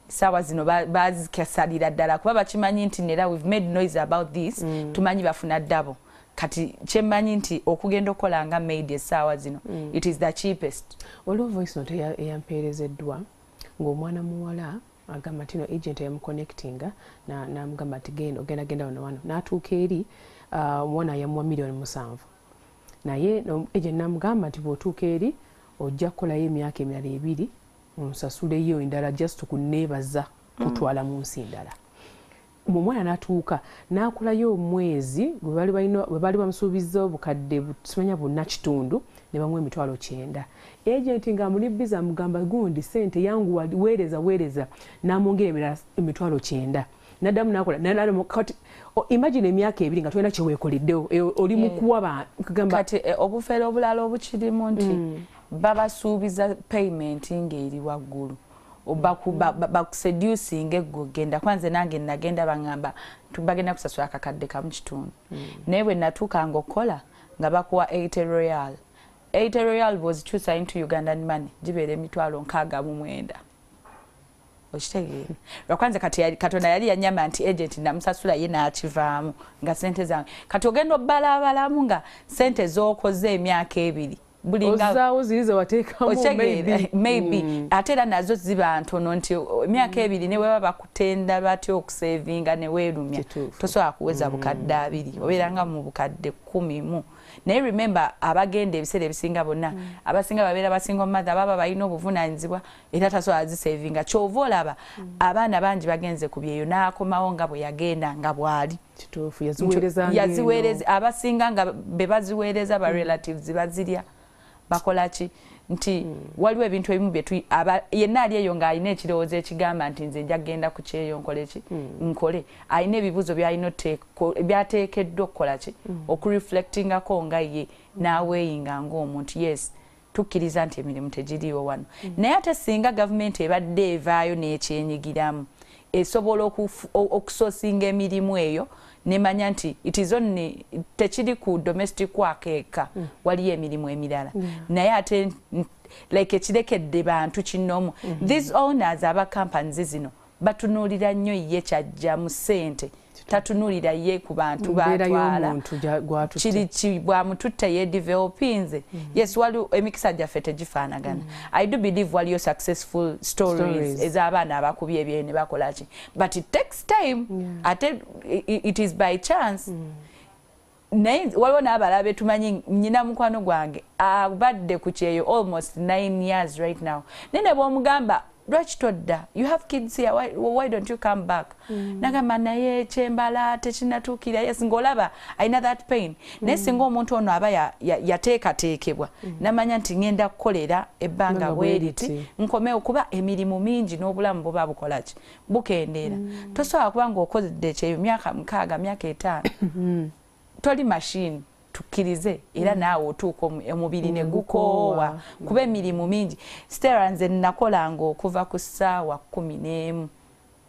saawa zino bazikesalira ddala kuba bakimanyi nti nera we've made noise about this. Tumanyi bafuna double. Kati kyemmanyi nti okugenda okukola nga maid essaawa zino, it is the cheapest. Waliwo voice note eyampeerezeddwa ng'omwana muwala agamba nti no agent yamuconnectinga n'amugamba nti genda, ogenda genda wano wano, n'atuuka eri, omwana yamuwa miliyoni 7, naye agent n'amugamba nti bw'otuuka eri ojja kukolayo emyaka emirala 2, onsasuleyo endala just kuneebaza kutwala mu nsi ndala. Omwana n'atuuka n'akolayo omwezi gwe baali bamusuubizza obukadde simanya buna kitundu, ne bamuwa 90,000. Agent ng'amuli busy amugamba gundi sente yangu, weereza weereza, n'amwongera emirala 90,000, naddamu nakola. Kati imagine emyaka 2 nga tolina kyeweekoleddewo, oli mukuwa. Kati obufere obulala obukirimu nti babasuubiza payment ng'eri waggulu, bakuseducinga eggo genda kwanze. Nange nagenda, baŋŋamba bagenda kusasula akakadde kamu kitundu, naye bwe natuukanga okukola nga bakuwa 80 riyal. 80 riyal bw'ozikyusa into Ugandan money gibeera 69,000. Okitegeera? Lwakwanze kati Katonda yali yanyama nti agent namusasula ye n'akivaamu nga sente zange. Kati ogenda obbalaabalamu nga sente z'okoze emyaka 2. Bulinga ziri ze wateekamu. Maybe ate era nazo ziba ntono, nti emyaka 2 ne bweba bakutenda batya okusevinga ne weerumya, tosobola kuweza 20,000, obeera nga mu 10,000. Naye remember, abagenda ebiseera ebisinga bonna, abasinga babeera ba single mother, baba balina obuvunaanyizibwa, era tasobola zisevinga. Kyova olaba abaana bangi bagenze ku byeyo, n'akomawo nga bwe yagenda nga bw'ali. Yaziweereza, abasinga nga be baziweereza ba relatives bazirya, bakola ki, nti waliwo ebintu ebimu bye yenna ali eyo ng'alina ekirowoozo ekigamba nti nze nja kugenda ku kyeyo nkole ki, nkole, alina ebibuuzo byalina byateekeddwa okukola ki, okureflectingako nga ye n'aweeyinga ng'omuntu. Yes, tukkiriza nti emirimu tegiriiwo wano, naye ate singa gavumenti ebadde evaayo n'ekyenyigiramu, esobola okusosinga emirimu eyo, nemanya nti it is only, tekiri ku domestic work eka, waliyo emirimu emirala. Naye ate like ekirekedde bantu kinoomu, these owners aba companies zino batunuulira nnyo ye kyajja mu ssente, tatunuulira ye ku bantu batwala kiri bwamututte ye developinze. Yes, waliwo emikisa gyaffe tegifaanagana. I do believe waliyo successful stories ez'abaana abakubye ebyeyo ne bakola ki, but it takes time. Ate it is by chance. Naye waliwo n'abalala betumanyi. Nyina mukwano gwange abadde ku kyeyo almost 9 years right now, naye ne bwomugamba, "Lwaki todda? You have kids here, why don't you come back?" Nagamba, "Naye kyembala tekinatuukira." Yes, ng'olaba alina that pain. Naye singa omuntu ono aba yateekateekebwa namanya nti ngenda kukolera ebbanga bweriti, nkomewo, kuba emirimu mingi n'obulamu buba bukolaki, bukendeera. Tosobola kuba ng'okozedde ekyeyo myaka 6, myaka 5. Toli machine, tukkirize, era naawe otuuka omubiri ne gukoowa, kuba emirimu mingi. Stera, nze nakolanga okuva ku ssaawa 11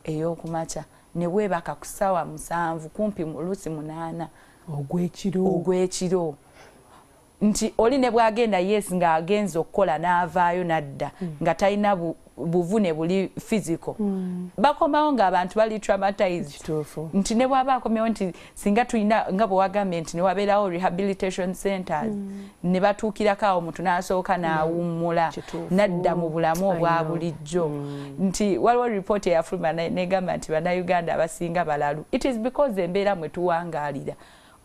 ey'okumakya ne weebaka ku ssaawa 7, kumpi oluusi 8. Ogwekiro? Ogwekiro. Nti oli ne bwagenda, yes, ng'agenza okukola n'avaayo n'adda nga talina buvune buli physical. Bakomawo ng'abantu bali traumatized, nti ne bw'aba akomyewo, nti singa tulina nga bwe wagambye nti ne wabeerawo rehabilitation centers ne batuukirako awo, omuntu n'asooka n'awummula n'adda mu bulamu obwa bulijjo. Nti waliwo ripooti eyafuluma negamba nti Bannayuganda abasinga balalu. It is because embeera mwe tuwangaalira.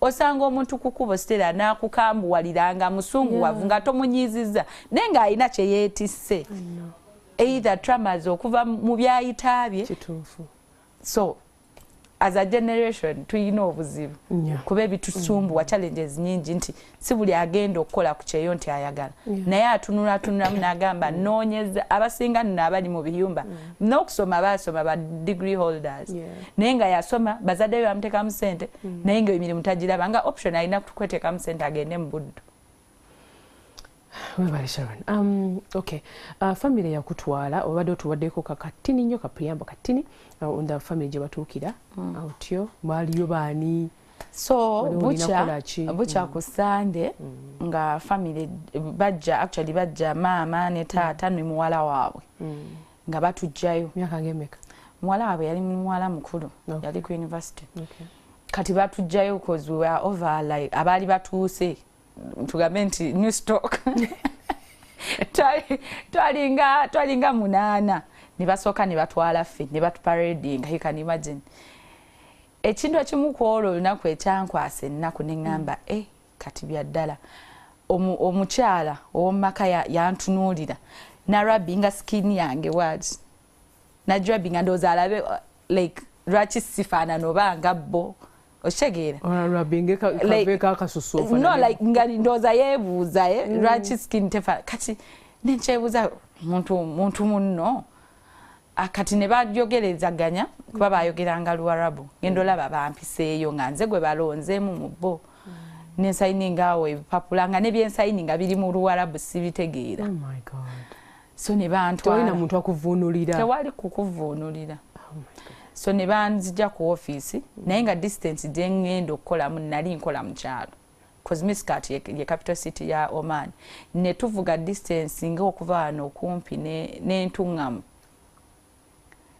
Osanga omuntu ku kkubo, Stera, n'akukambuwalira nga musunguwavu nga tomunyiizizza, naye ng'alina kye yeetisse, either traumas okuva mu byayita bye. So as a generation tulina obuzibu kuba ebitusumbuwa, challenges nyingi, nti si buli agenda okukola ku kyeyo nti ayagala, naye atunula atunulamu n'agamba noonyeza. Abasinga nno abali mu biyumba n'okusoma baasoma, ba degree holders, naye nga yasoma, bazadde be bamuteekamu ssente, naye nga emirimu tagiraba nga option, alina kweteekamu ssente agende mu buddu. Webale, Sharon. Okay, family yakutwala, obadde otuwaddeko kakatini nnyo, ka preamble katini on the family gye batuukira. Otyo mwaliyo baani? So bukya bukya ku Sande nga family bajja, actually bajja maama ne taata ne muwala waabwe nga batujjayo. Myaka ngemeka? Muwala waabwe yali muwala mukulu, yali ku university. Kati batujjayo cause we were over, like abaali batuuse, tugambe nti new stock, twalinga munaana. Ne basooka ne batwala ffe ne batuparadinga. You can imagine, ekintu ekimu ku olwo olunaku ekyankwasa ennaku, neŋŋamba, "E, kati bya ddala." Omukyala ow'omumaka yantunuulira narabinga skin yange bwati, najrabinga, ndowooza alabe like lwaki sifaanana oba nga bo, okitegeera? No, like nga ndowooza yeebuuza, eh, lwaki skin tefa. Kati nenkyebuuza, muntu munno. Kati ne bajogerezaganya, kuba bayogeranga Luwarabu. Ngenda olaba bampiseeyo nga nze gwe balonzeemu mu bo. Nensayininga awo ebipapula, nga nebyensayininga biri mu Luwarabu, sibitegeera. Oh, so ne bantwala. Muntu akuvuunulira? Tewali kukuvuunulira. Oh, so ne banzija ku ofiisi, naye nga distance gyeŋŋenda okukolamu, nali nkola mu kyalo, cause Muscat ye capital city ya Oman, ne tuvuga distance nga okuva wano okumpi n'entuŋŋamu,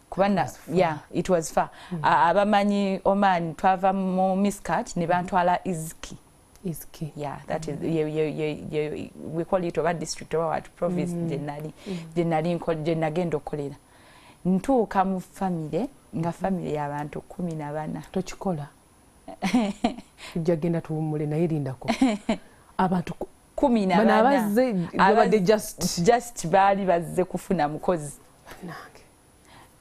kuba yeah, it was far. Abamanyi Oman, twava mu Muscat ne bantwala Izki. Is key. Yeah, that is ye, we call it oba district oba what, province gye nali gye nagenda okukolera. Ntuuka mu famire nga famire y'abantu 14. Tokikola, tujja genda tuwummule, naye lindako, abantu kumi na bano bana. Abazze babadde just Just baali bazze kufuna mukozi. Nange.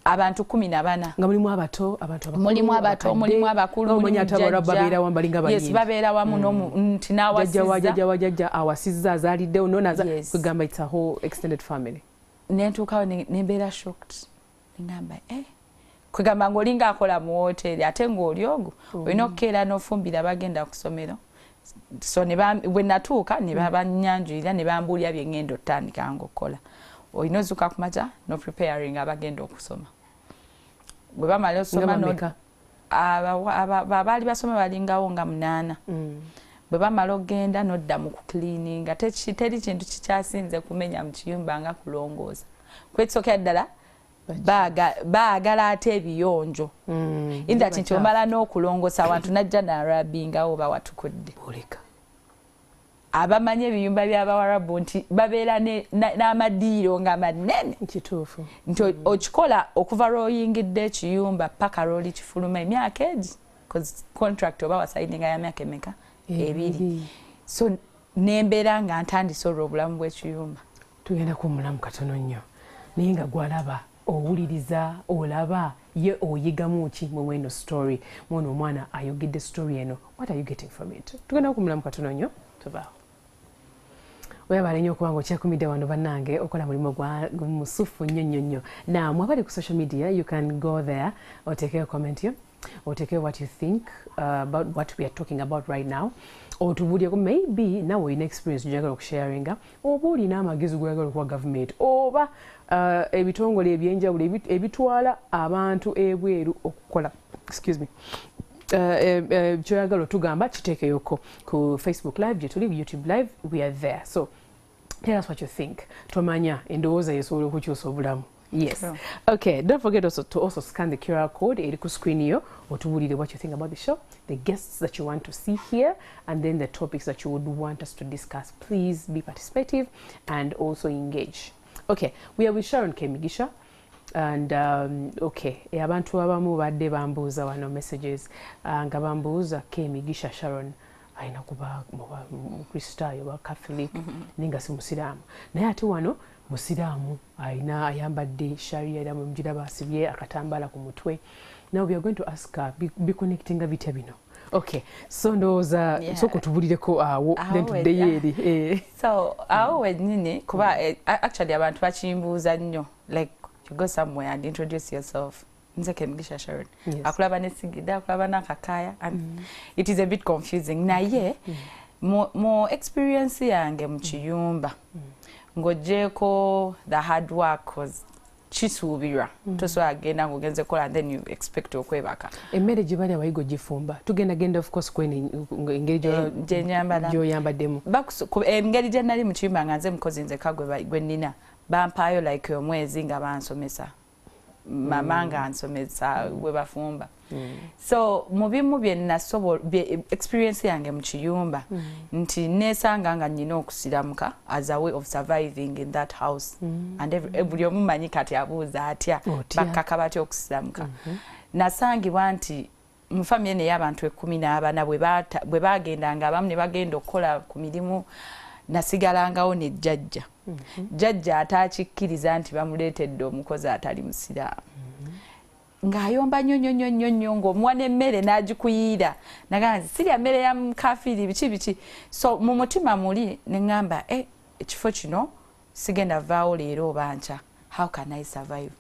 Abantu 14. Nga mulimu abato, abantu abakulu, Mulimu abato, abakadde. Mulimu abakulu, Omanyi mulimu ate Abawarabu jjajja. babeera wamu, balinga Yes, Bayindi. babeera wamu nti Jjajja wa n'awasizza. Jjajja wa jjajja awasizza, azaaliddewo nonaza. Kugamba it's a whole extended family. Nentuukawo nembeera shocked, neŋamba, eh, kwegamba ng'olinga akola mu woteeri ate ng'oli ogwo olina okukeera n'ofumbira bagenda ku ssomero. So bwe natuuka ne babanyanjulira ne bambuulira bye ŋŋenda otandika ng'okukola. Olina ozuuka ku makya no preparing abagenda okusoma. Bwe bamala Nga osoma bameka? Abaali basoma balingawo nga munaana. Bwe bamala okgenda n'odda mu kucleaninga. Teri kintu kikyasinze kumenya mu kiyumba nga kulongoosa. Kwekisookera ddala baagala ate ebiyonjo inda nti omala n'okulongoosa awantu najja n'arabingawo oba watukudde. Oleka. Abamanyi ebiyumba by'Abawarabu nti babeera n'amadiiro nga manene. Kituufu. Nti okikola okuva lw'oyingidde ekiyumba paka lw'oli kifuluma emyaka egi, 'cause contract oba wasayininga ya myaka emeka? 2. So nembeera nga ntandise olwo obulamu bw'ekiyumba. Tugenda kuwummulamu katono nnyo, naye nga gwalaba, owuliriza, olaba ye oyigamu ki mu eno story, mwono omwana ayogedde story eno? What are you getting from it? Tugenda kuwummulamu katono nnyo, tubaawo. Webale nnyo okuba nga okyakumidde wano bannange, okola mulimu gwa musufu nnyo nnyo nnyo. Now abali ku social media, you can go there, oteekeyo comment yo, oteekeyo what you think about what we are talking about right now, otubuulireko maybe nawe olina experience gy'oyagala okusharinga, oba olina amagezi goyagala okuwa gavumenti oba ebitongole ebyenjawulo ebitwala abantu ebweru okukola, excuse me, kyoyagala otugamba kiteekeyoko ku Facebook Live gye tuli, YouTube Live, we are there. So tell us what you think. Tomanya endowooza yesobola okukyusa obulamu. Yes. True. Okay, don't forget also to also scan the QR code eri ku screen yo, otubuulire what you think about the show, the guests that you want to see here, and then the topics that you would want us to discuss. Please be participative and also engage. Okay, we are with Sharon Kemigisha. And okay, abantu abamu badde bambuuza wano messages, nga bambuuza Kemigisha Sharon alina kuba Mukristaayo oba Catholic, naye nga si Musiraamu, naye ate wano Musiraamu, alina ayambadde sharia era mugiraba asibye akatambaala ku mutwe. Now we are going to ask her biconnectinga bitya bino. Okay, so ndowooza sooka otubulireko awo, then Awo tuddeyo eri. Eh. So awo wennyini kuba actually abantu bakimbuuza nnyo, like you go somewhere and introduce yourself, nze Kemigisha Sharon, akulaba nesigida, akulaba nakakaya, and it is a bit confusing. Naye mu experience yange mu kiyumba, ng'ogyeko the hard work, 'cause kisuubirwa, tosobola kugenda ng'ogenze kukola and then you expect okwebaka. Emmere gye bali abayiga ogifumba, tugenda genda of course kwene engeri Gye nyambala. gy'oyambaddemu. Engeri gye nali mu kiyumba nga nze mukozi nzeka gwe nnina, bampaayo like omwezi nga bansomesa, mama nga nsomesa bwe bafumba. So mu bimu bye nasobola, experience yange mu kiyumba, nti neesanga nga nnina okusiramuka as a way of surviving in that house. And buli omu manyi kati abuuza atya? Otya? Bakkaka batya okusiramuka? Nasangibwa nti mu famire eno ey'abantu 14, bwe bagendanga abamu ne bagenda okukola ku mirimu, nasigalangawo ne jjajja. Jjajja ataakikkiriza nti bamuleetedde omukozi atali Musiraamu, ng'ayomba nnyo nnyo nnyo nnyo nnyo, ng'omuwa n'emmere n'agikuyiira, nagamba nti sirya mmere ya mukafiiri, biki biki. So mu mutima muli ne ŋŋamba, e ekifo kino sigenda vaawo leero oba nkya, how can I survive?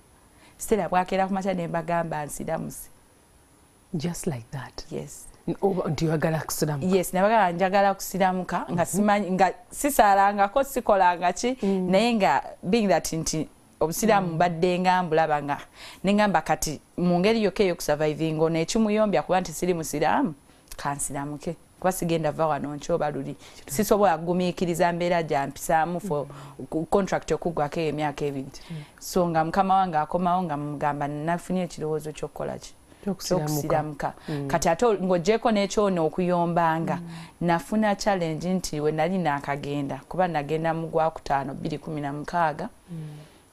Stella bwakeera ku makya ne mbagamba nsiramuse. Just like that? Yes. Oba nti oyagala kusiramuka? Yes, nabagamba njagala kusiramuka, nga simanyi, nga sisaalangako, sikolanga ki, naye nga being that nti Obusiraamu mbadde nga mbulaba, nga neŋŋamba kati mu ngeri yokka ey'okusurviving ono ekimuyombya kuba nti siri Musiraamu, kansiramuke, kuba sigenda va wano nkyoba luli sisobola kugumiikiriza mbeera gyampisaamu for contract okuggwako emyaka 2. So nga mukama wange akomawo nga mugamba nafunye ekirowoozo ky'okukola ki. Kyokusiramuka. Kati ate ng'oggyeko n'ekyono okuyombanga, nafuna challenge nti we nali naakagenda, kuba nagenda mu gwakutaano 2016,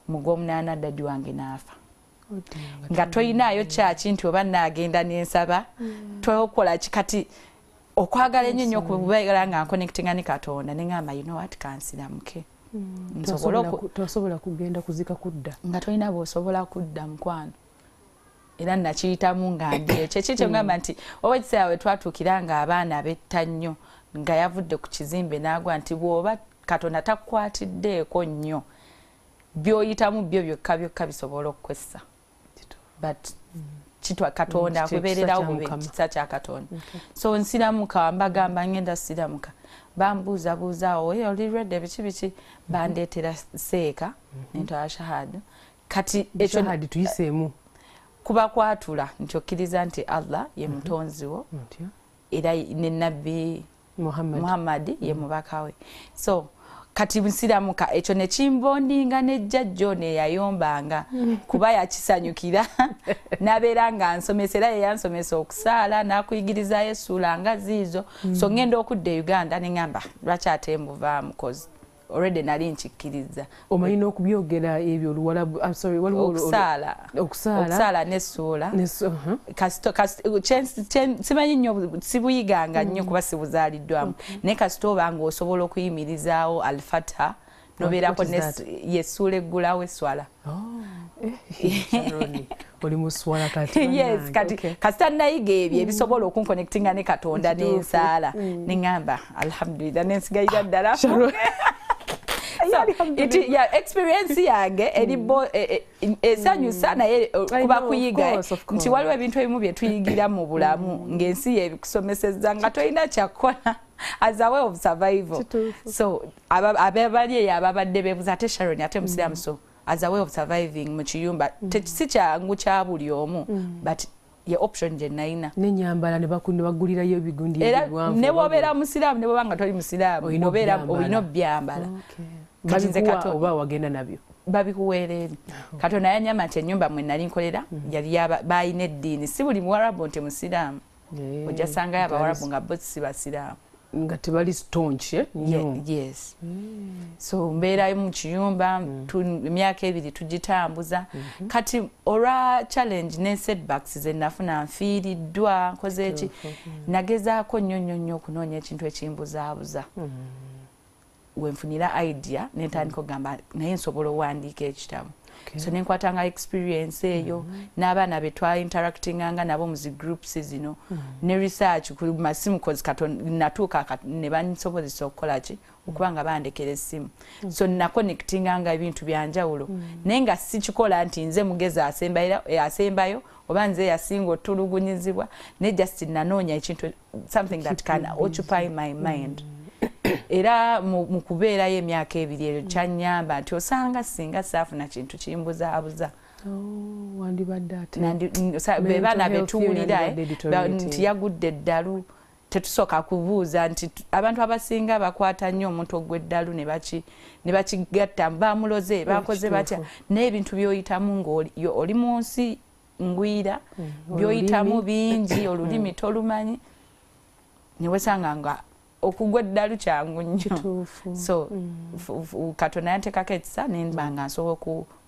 mu gw'omunaana daddy wange n'afa. Nga toyinaayo kyaki nti oba naagenda nensaba, tokola ki. Kati okwagala ennyo nnyo okubeera nga nconnectinga ne Katonda, neŋŋamba, "You know what, kansiramuke." Tosobola kugenda kuzika kudda. Nga tolina bw'osobola kudda, mukwano. Era nakiyitamu nga ndi ekyo ekyo kyengamba nti oba ekiseera we twatuukira nga abaana betta nnyo, nga yavudde ku kizimbe n'agwa, nti bw'oba Katonda takukwatiddeeko nnyo, by'oyitamu byo byokka byokka bisobola okukwessa. But kitwa Katonda akubeererawo, kisa kya Katonda. So nsiramuka, mbagamba ngenda siramuka, bambuuzabuuzaawo, "Oli ready? Biki biki?" Bandeetera seeka, nentwala shahada. Kati ekyo tuyiseemu. Kuba kwatula nti okkiriza nti Allah ye mutonzi wo, era ne Nabbi Muhammadi ye mubaka we. So kati nsiramuka, ekyo nekimbondinga nejjajjo neyayombanga, kuba yakisanyukira nabeera nga nsomesa, era yeyansomesa okusaala n'akuyigirizayo essuula nga ziizo. So ngenda okudda e Uganda, neŋŋamba, "Lwaki ate mbuvaamu?" 'Cause already nali nkikkiriza. Omanyi n'okubyogera ebyo oluwalabu? Okusaala, okusaala nessuula. Simanyi nnyo, sibuyiganga nnyo kuba sibuzaaliddwamu, naye kasita oba nga osobola okuyimirizaawo Alfatiha nobeerako yessuula eggulawo esswala. Oh, oli muswala kati. Yes, kati kasita nayiga ebyo ebisobola okunconnectinga ne Katonda n'ensaala, neŋŋamba, "Alhamdulillah," nensigayira ddala. Experience yange eri esanyusa, naye kuba kuyiga nti waliwo ebintu ebimu bye tuyigira mu bulamu ng'ensi yebikusomeseza nga tolina kyakukola as a way of survival. So ababali eyo ababadde beebuza, "Ate Sharon, ate musiraamu?" So as a way of surviving mu kiyumba, si kyangu kya buli omu, but ye option gye nalina. Nenyambala ne bagulirayo ebigundi. Era ne bwobeera musiraamu, ne bwoba nga toli musiraamu, obeera olina obyambala. Kati nze oba wagenda nabyo? Babikuweera eri. Katonda yanyamba nti ennyumba mwe nali nkolera yali balina eddiini. Si buli muwarabu nti musiraamu. Ojja sangayo abawarabu nga bo si basiraamu. Nga tebali staunch, eh? Yes. So mbeerayo mu kiyumba emyaka 2 tugitambuza. Kati olwa challenge ne setbacks ze nafuna, nfiiriddwa, nkoze eki, nagezaako nnyo nnyo nnyo okunoonya ekintu ekimbuzaabuza. Wenfunira idea, nentandika okugamba, "Naye nsobola owandiika ekitabo." So nenkwatanga experience eyo n'abaana be twainteractinganga nabo mu zi groups zino ne research ku masimu, 'cause natuuka ne bansobozesa okukola ki, okuba nga bandekera essimu. So naconnectinganga ebintu byanjawulo, naye nga sikikola nti nze mugezi asembayo oba nze yasinga otulugunyizibwa, naye just nanoonya ekintu, something that can occupy my mind. Era mu kubeerayo emyaka 2 eyo kyanyamba nti osanga singa saafuna kintu kimbuzaabuza, Oh, wandibadde ate be baana betuwulira nti yagudde eddalu, tetusooka kubuuza nti abantu abasinga bakwata nnyo omuntu ogw'eddalu ne bakigatta bamuloze, bakoze batya. Naye ebintu by'oyitamu ng'oli mu nsi ngwira, by'oyitamu bingi, olulimi tolumanyi, newesanga nga okugwa eddalu kyangu nnyo. So Katonda yanteekako ekisa nemba nga nsobola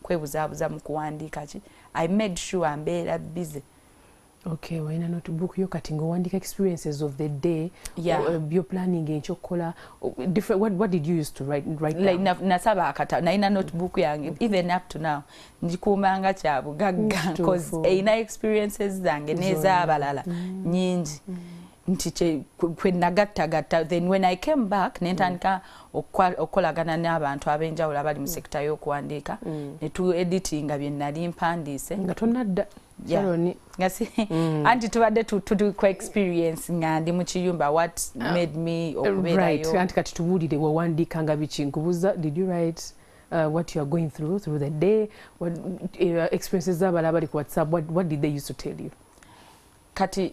okwebuzaabuza mu kuwandiika ki. I made sure mbeera busy. Okay, walina notebook yo kati ng'owandiika experiences of the day? Yeah. Your planning enkyokukola different. What did you use to write like down? Nasaba akata, nalina notebook yange, even up to now ngikuumanga kya bugagga, 'cause erina experiences zange n'ez'abalala nyingi nti kwe nagattagatta. Then when I came back, nentandika okukolagana n'abantu ab'enjawulo abali mu sector y'okuwandiika, ne tu editinga bye nali mpandiise. Nga tonadda? Anti tubadde tuli ku experience nga ndi mu kiyumba, what made me okubeerayo. Anti kati tubuulire, wawandiikanga biki? Nkubuuza, did you write what you are going through the day, what experiences z'abalala bali ku WhatsApp, what did they used to tell you? Kati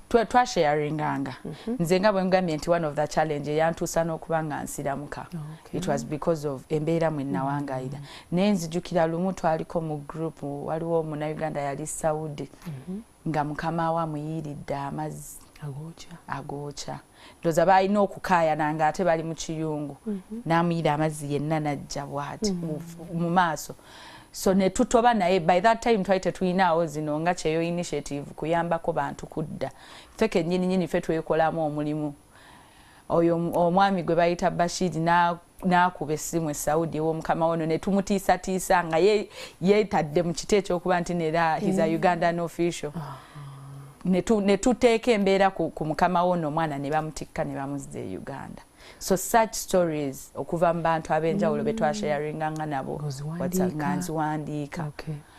Twasharinganga. Nze nga bwe ngambye nti one of the challenge eyantuusa n'okuba nga nsiramuka, it was because of embeera mwe nawangayira. Naye nzijukira lumu twaliko mu group, waliwo omunauganda yali Saudi nga mukama we amuyiiridde amazzi agookya. Ndowooza balina okukaayana nga ate bali mu kiyungu, n'amuyira amazzi yenna najja bw'ati mu maaso. So ne tutoba, naye by that time twali tetuyinaawo zino nga Kyeyo Initiative kuyambako bantu kudda. Ffe kennyini nyini ffe twekolamu omulimu. Oyo omwami gwe bayita Bashiri n'akuba essimu e Saudi ew'omukama wono ne tumutiisatiisa nga yeetadde mu kiti ekyokuba nti nera he's a Ugandan official. Ne tuteeka embeera ku mukama wono, omwana ne bamutikka ne bamuzza e Uganda. So such stories okuva mu bantu ab'enjawulo be twasharinganga nabo nga nziwandiika.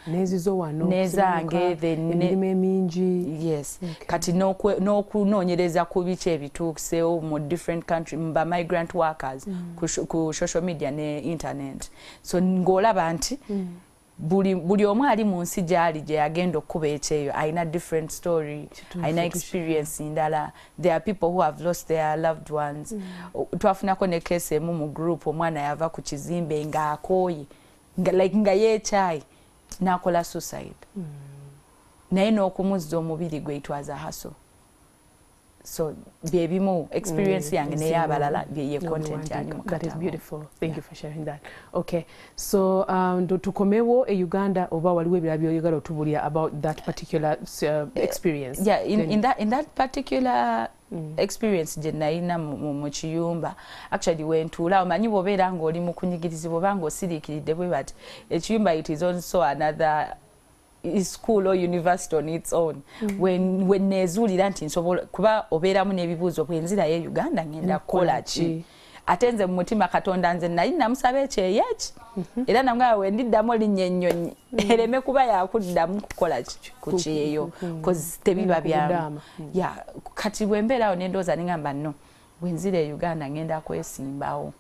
Nezizo wano. Nezange. Emirimu emingi. Yes. Kati n'okunoonyereza ku biki ebituuseewo mu different country mu ba migrant workers ku social media ne internet. So ng'olaba nti buli omu ali mu nsi gy'ali gye yagenda okukuba ekyeyo alina different story, alina experience ndala. There are people who have lost their loved ones. Twafunako ne case emu mu group, omwana yava ku kizimbe ng'akooye nga, like nga yeekyayi n'akola suicide. Naye n'okumuzza omubiri gwe, it was a hustle. So byebimu experience yange ney'abalala ye content yani mu That is beautiful. Thank you for sharing that. Okay, so tukomewo e Uganda oba waliwo ebirala by'oyagala otubulira about that particular experience? Yeah, in that particular experience gye nalina mu kiyumba, actually wentuula, omanyi bw'obeera ng'oli mu kunyigirizibwa oba ng'osiriikiridde bwe bati, ekiyumba, it is also another school or university on its own. When nezuulira nti nsobola kuba obeeramu n'ebibuuzo, bwenzirayo e Uganda ngenda kukola ki? Ate nze mu mutima Katonda nze nali namusaba ekyeyo eki era namugamba wendiddamu olinnya ennyonyi ereme kuba yakuddamu kukola ki ku kyeyo, cause tebiba byamu. Ya, kati bwe mbeerawo nendowooza nengamba, no, bwenzira e Uganda ngenda kwesimbawo.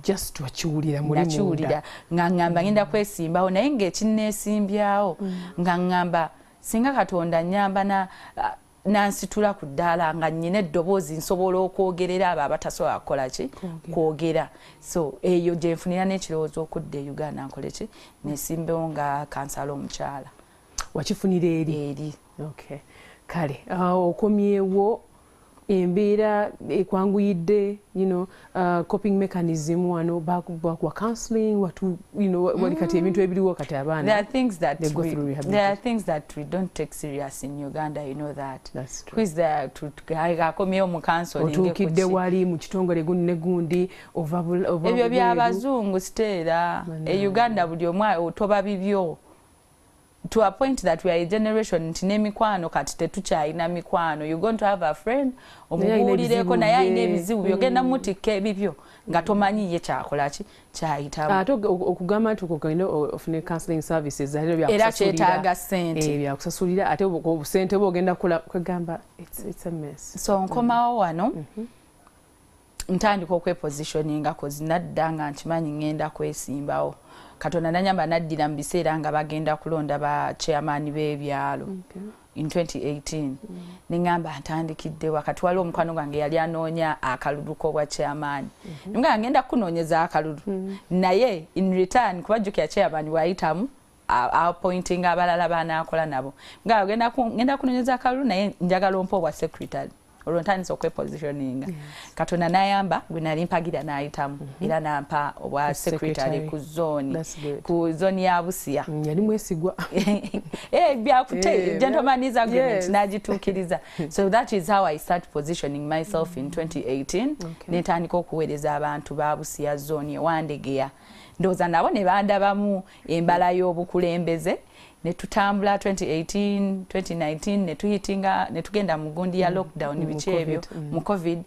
Just wakiwulira? Muli nakiwulira nga ŋŋamba ngenda kwesimbawo, naye ng'ekinneesimbyawo nga ŋŋamba singa Katonda nyamba na nansitula ku ddaala nga nnyina eddoboozi nsobola okwogerera abo abatasobola kukola ki, kwogera. So eyo gye nfunira n'ekirowoozo okudda e Uganda nkole ki, nesimbewo nga kansala omukyala. Wakifunira eri? Eri. Okay, kale okomyewo, embeera ekwanguyidde, coping mechanism wano bakuwa counseling watu, wali kati ebintu ebiriwo kati abaana There are things that we, there are things that we don't take serious in Uganda, you know that. That's true. Who is there to akomyewo mu counseling? Otuukidde wali mu kitongole gundi ne gundi ova Ebyo byabazungu siteera. E Uganda buli omu otoba bibyo to a point that we are a generation nti n'emikwano kati tetukyalina mikwano. You going to have a friend omubuulireko, naye alina ebizibu byo, ogenda mutikka ebibyo nga tomanyi ye kyakola ki, kyayitamu. Ate okugamba nti okugenda ofune counseling services era kyetaaga ssente. Eh, byakusasulira, ate obusente bwe ogenda kukola kwegamba it's a mess. So nkomawo wano, ntandika okwepositioninga, cause nadda nga nkimanyi ngenda kwesimbawo. Katonda nanyamba naddira mu biseera nga bagenda kulonda ba chairman b'ebyalo in 2018. Neŋŋamba ntandikidde wakati waliwo omukwano gwange yali anoonya akalulu k'obwa chairman. Nga ngenda kunoonyeza akalulu, naye in return kubajjukira chairman wayitamu appointing abalala banaakola nabo, nga ngenda kunoonyeza akalulu naye njagala ompa obwa secretary. Olwo ntandise okwepositioninga. Katonda nayamba gwe nali mpagira n'ayitamu era nampa obwa secretary ku zone, ku zone ya Busia. Yali mwesigwa. Eh, byakute gentleman's agreement nagituukiriza. So that is how I start positioning myself in 2018. Nentandika okuweereza abantu ba Busia zone ewandegeya. Ndowooza nabo ne bandabamu embala y'obukulembeze ne tutambula 2018, 2019 ne tuhitinga ne tugenda mu gundi ya lockdown, biki ebyo mu COVID.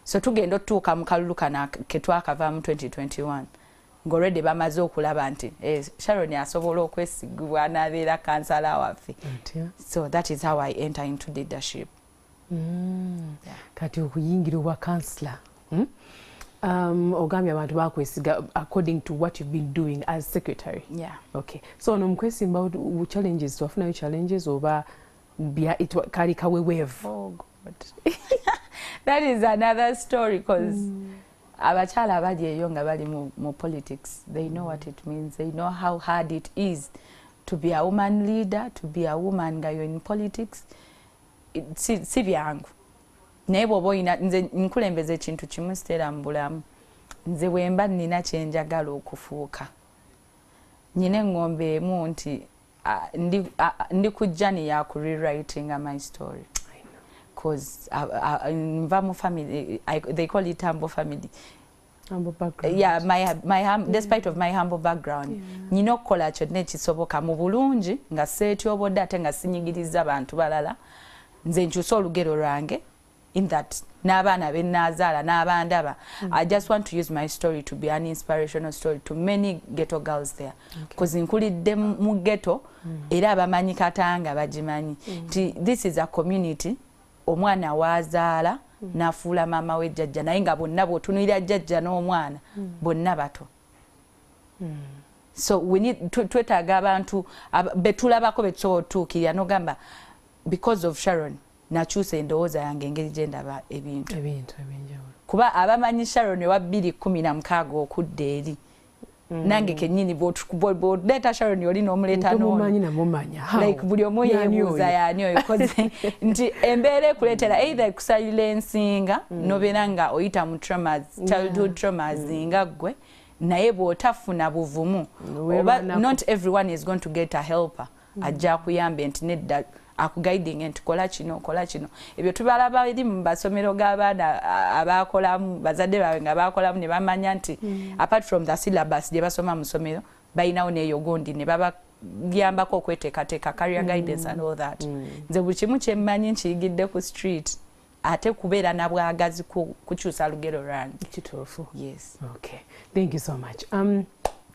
So tugenda otutuuka mu kalulu kano ke twakavaamu 2021 ng'olwedde bamaze okulaba nti Sharon asobola okwesigibwa n'abeera kansala waffe. So that is how I enter into leadership. Yeah. Kati okuyingira obwa kansala, Ogambye abantu bakwesiga according to what you've been doing as secretary. Yeah. Okay, so ono mukwesimba challenges, wafunayo challenges oba Kali kaweweevu. Oh God, that is another story, because abakyala abali eyo nga bali mu politics, they know what it means. They know how hard it is to be a woman leader, to be a woman nga you're in politics. Si byangu, naye bw'oba oyina, nze nkulembeza ekintu kimu, Stella, mu bulamu. Nze bwe mba nina kyenjagala okufuuka, nyina eŋŋombe emu nti ndi ku journey ya ku rewriting my story, 'cause nva mu family, they call it humble family. Humble background. Yeah, my despite of my humble background, nyina okukola kyonna ekisoboka mu bulungi nga seetyobodde ate nga sinyigiriza bantu balala, nze nkyuse olugero lwange in that n'abaana benaazaala n'abandaba. I just want to use my story to be an inspirational story to many ghetto girls there, because nkulidde mu ghetto era abamanyi Katanga bagimanyi nti this is a community omwana waazaala n'afuula maama we jjajja, naye nga bonna bw'otunuulira jjajja n'omwana bonna bato. So we need, twetaaga abantu betulabako betusobola otutuukirira n'ogamba, because of Sharon nakyusa endowooza yange, engeri gye ndaba ebintu. Ebintu ebyenjawulo. Kuba abamanyi Sharon ewa 2016 okudda eri, nange kennyini bw'oleeta Sharon oli n'omuleeta n'ono. Tomumanyi namumanya. How? Like buli omu Y'ani yeebuuza oyo? Yaani oyo? 'Cause nti embeera ekuleetera either ekusalira ensinga nobeera nga oyita mu traumas, childhood traumas nga ggwe, naye bw'otafuna buvumu oba Weerwanako. Not everyone is going to get a helper ajja akuyambe nti nedda, akuguiding nti kola kino, kola kino. Ebyo tubalaba eri mu masomero g'abaana abakolamu, bazadde baabwe nga bakolamu ne bamanya nti apart from the syllabus gye basoma mu ssomero, balinawo n'eyo gundi ne babayambako okweteekateeka, career guidance and all that. Nze buli kimu kyemmanyi nkiyigidde ku street, ate kubeera na bwagazi kukyusa lugero lwange. Kituufu. Yes. Okay, thank you so much.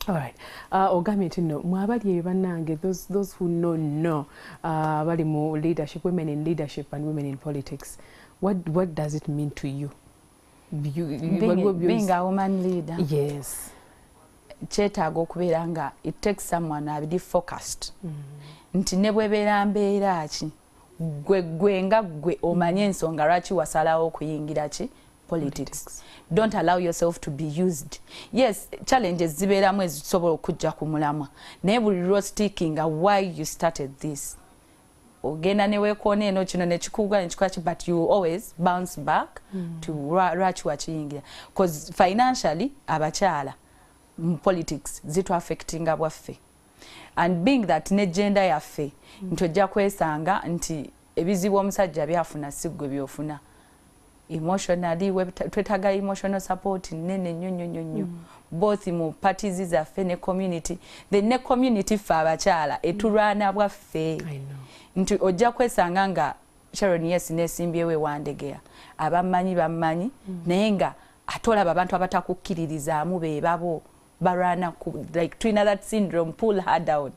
All right. Ogambye nti nno mwabali eyo bannange, those who know bali mu leadership, women in leadership and women in politics, what does it mean to you? Being a woman leader, Yes. kyetaaga okubeera nga it takes someone abiri focused nti ne bwebeera mbeera ki, gwe gwe nga gwe omanye ensonga lwaki wasalawo okuyingira ki politics. Don't allow yourself to be used. Yes, challenges zibeeramu ezisobola okujja ku mulamwa, naye buli lwostickinga why you started this, ogenda neweekoona eno kino nekikugwa nekikola ki, but you always bounce back to lwaki wakiyingira, 'cause financially abakyala mu politics zituaffectinga bwaffe, and being that ne gender yaffe nti ojja kwesanga nti ebizibu omusajja byafuna si ggwe byofuna emotionally. Twetaaga emotional support nene nnyo nnyo nnyo nnyo, both mu parties zaffe ne community. Then ne community ffe abakyala etulwana bwaffe I know. nti ojja kwesanga nga Sharon, yes, nesimbyewo ewandegeya, abammanyi bammanyi, naye nga ate olaba abantu abatakukkiririzaamu be babo balwana like tulina that syndrome, pull her down,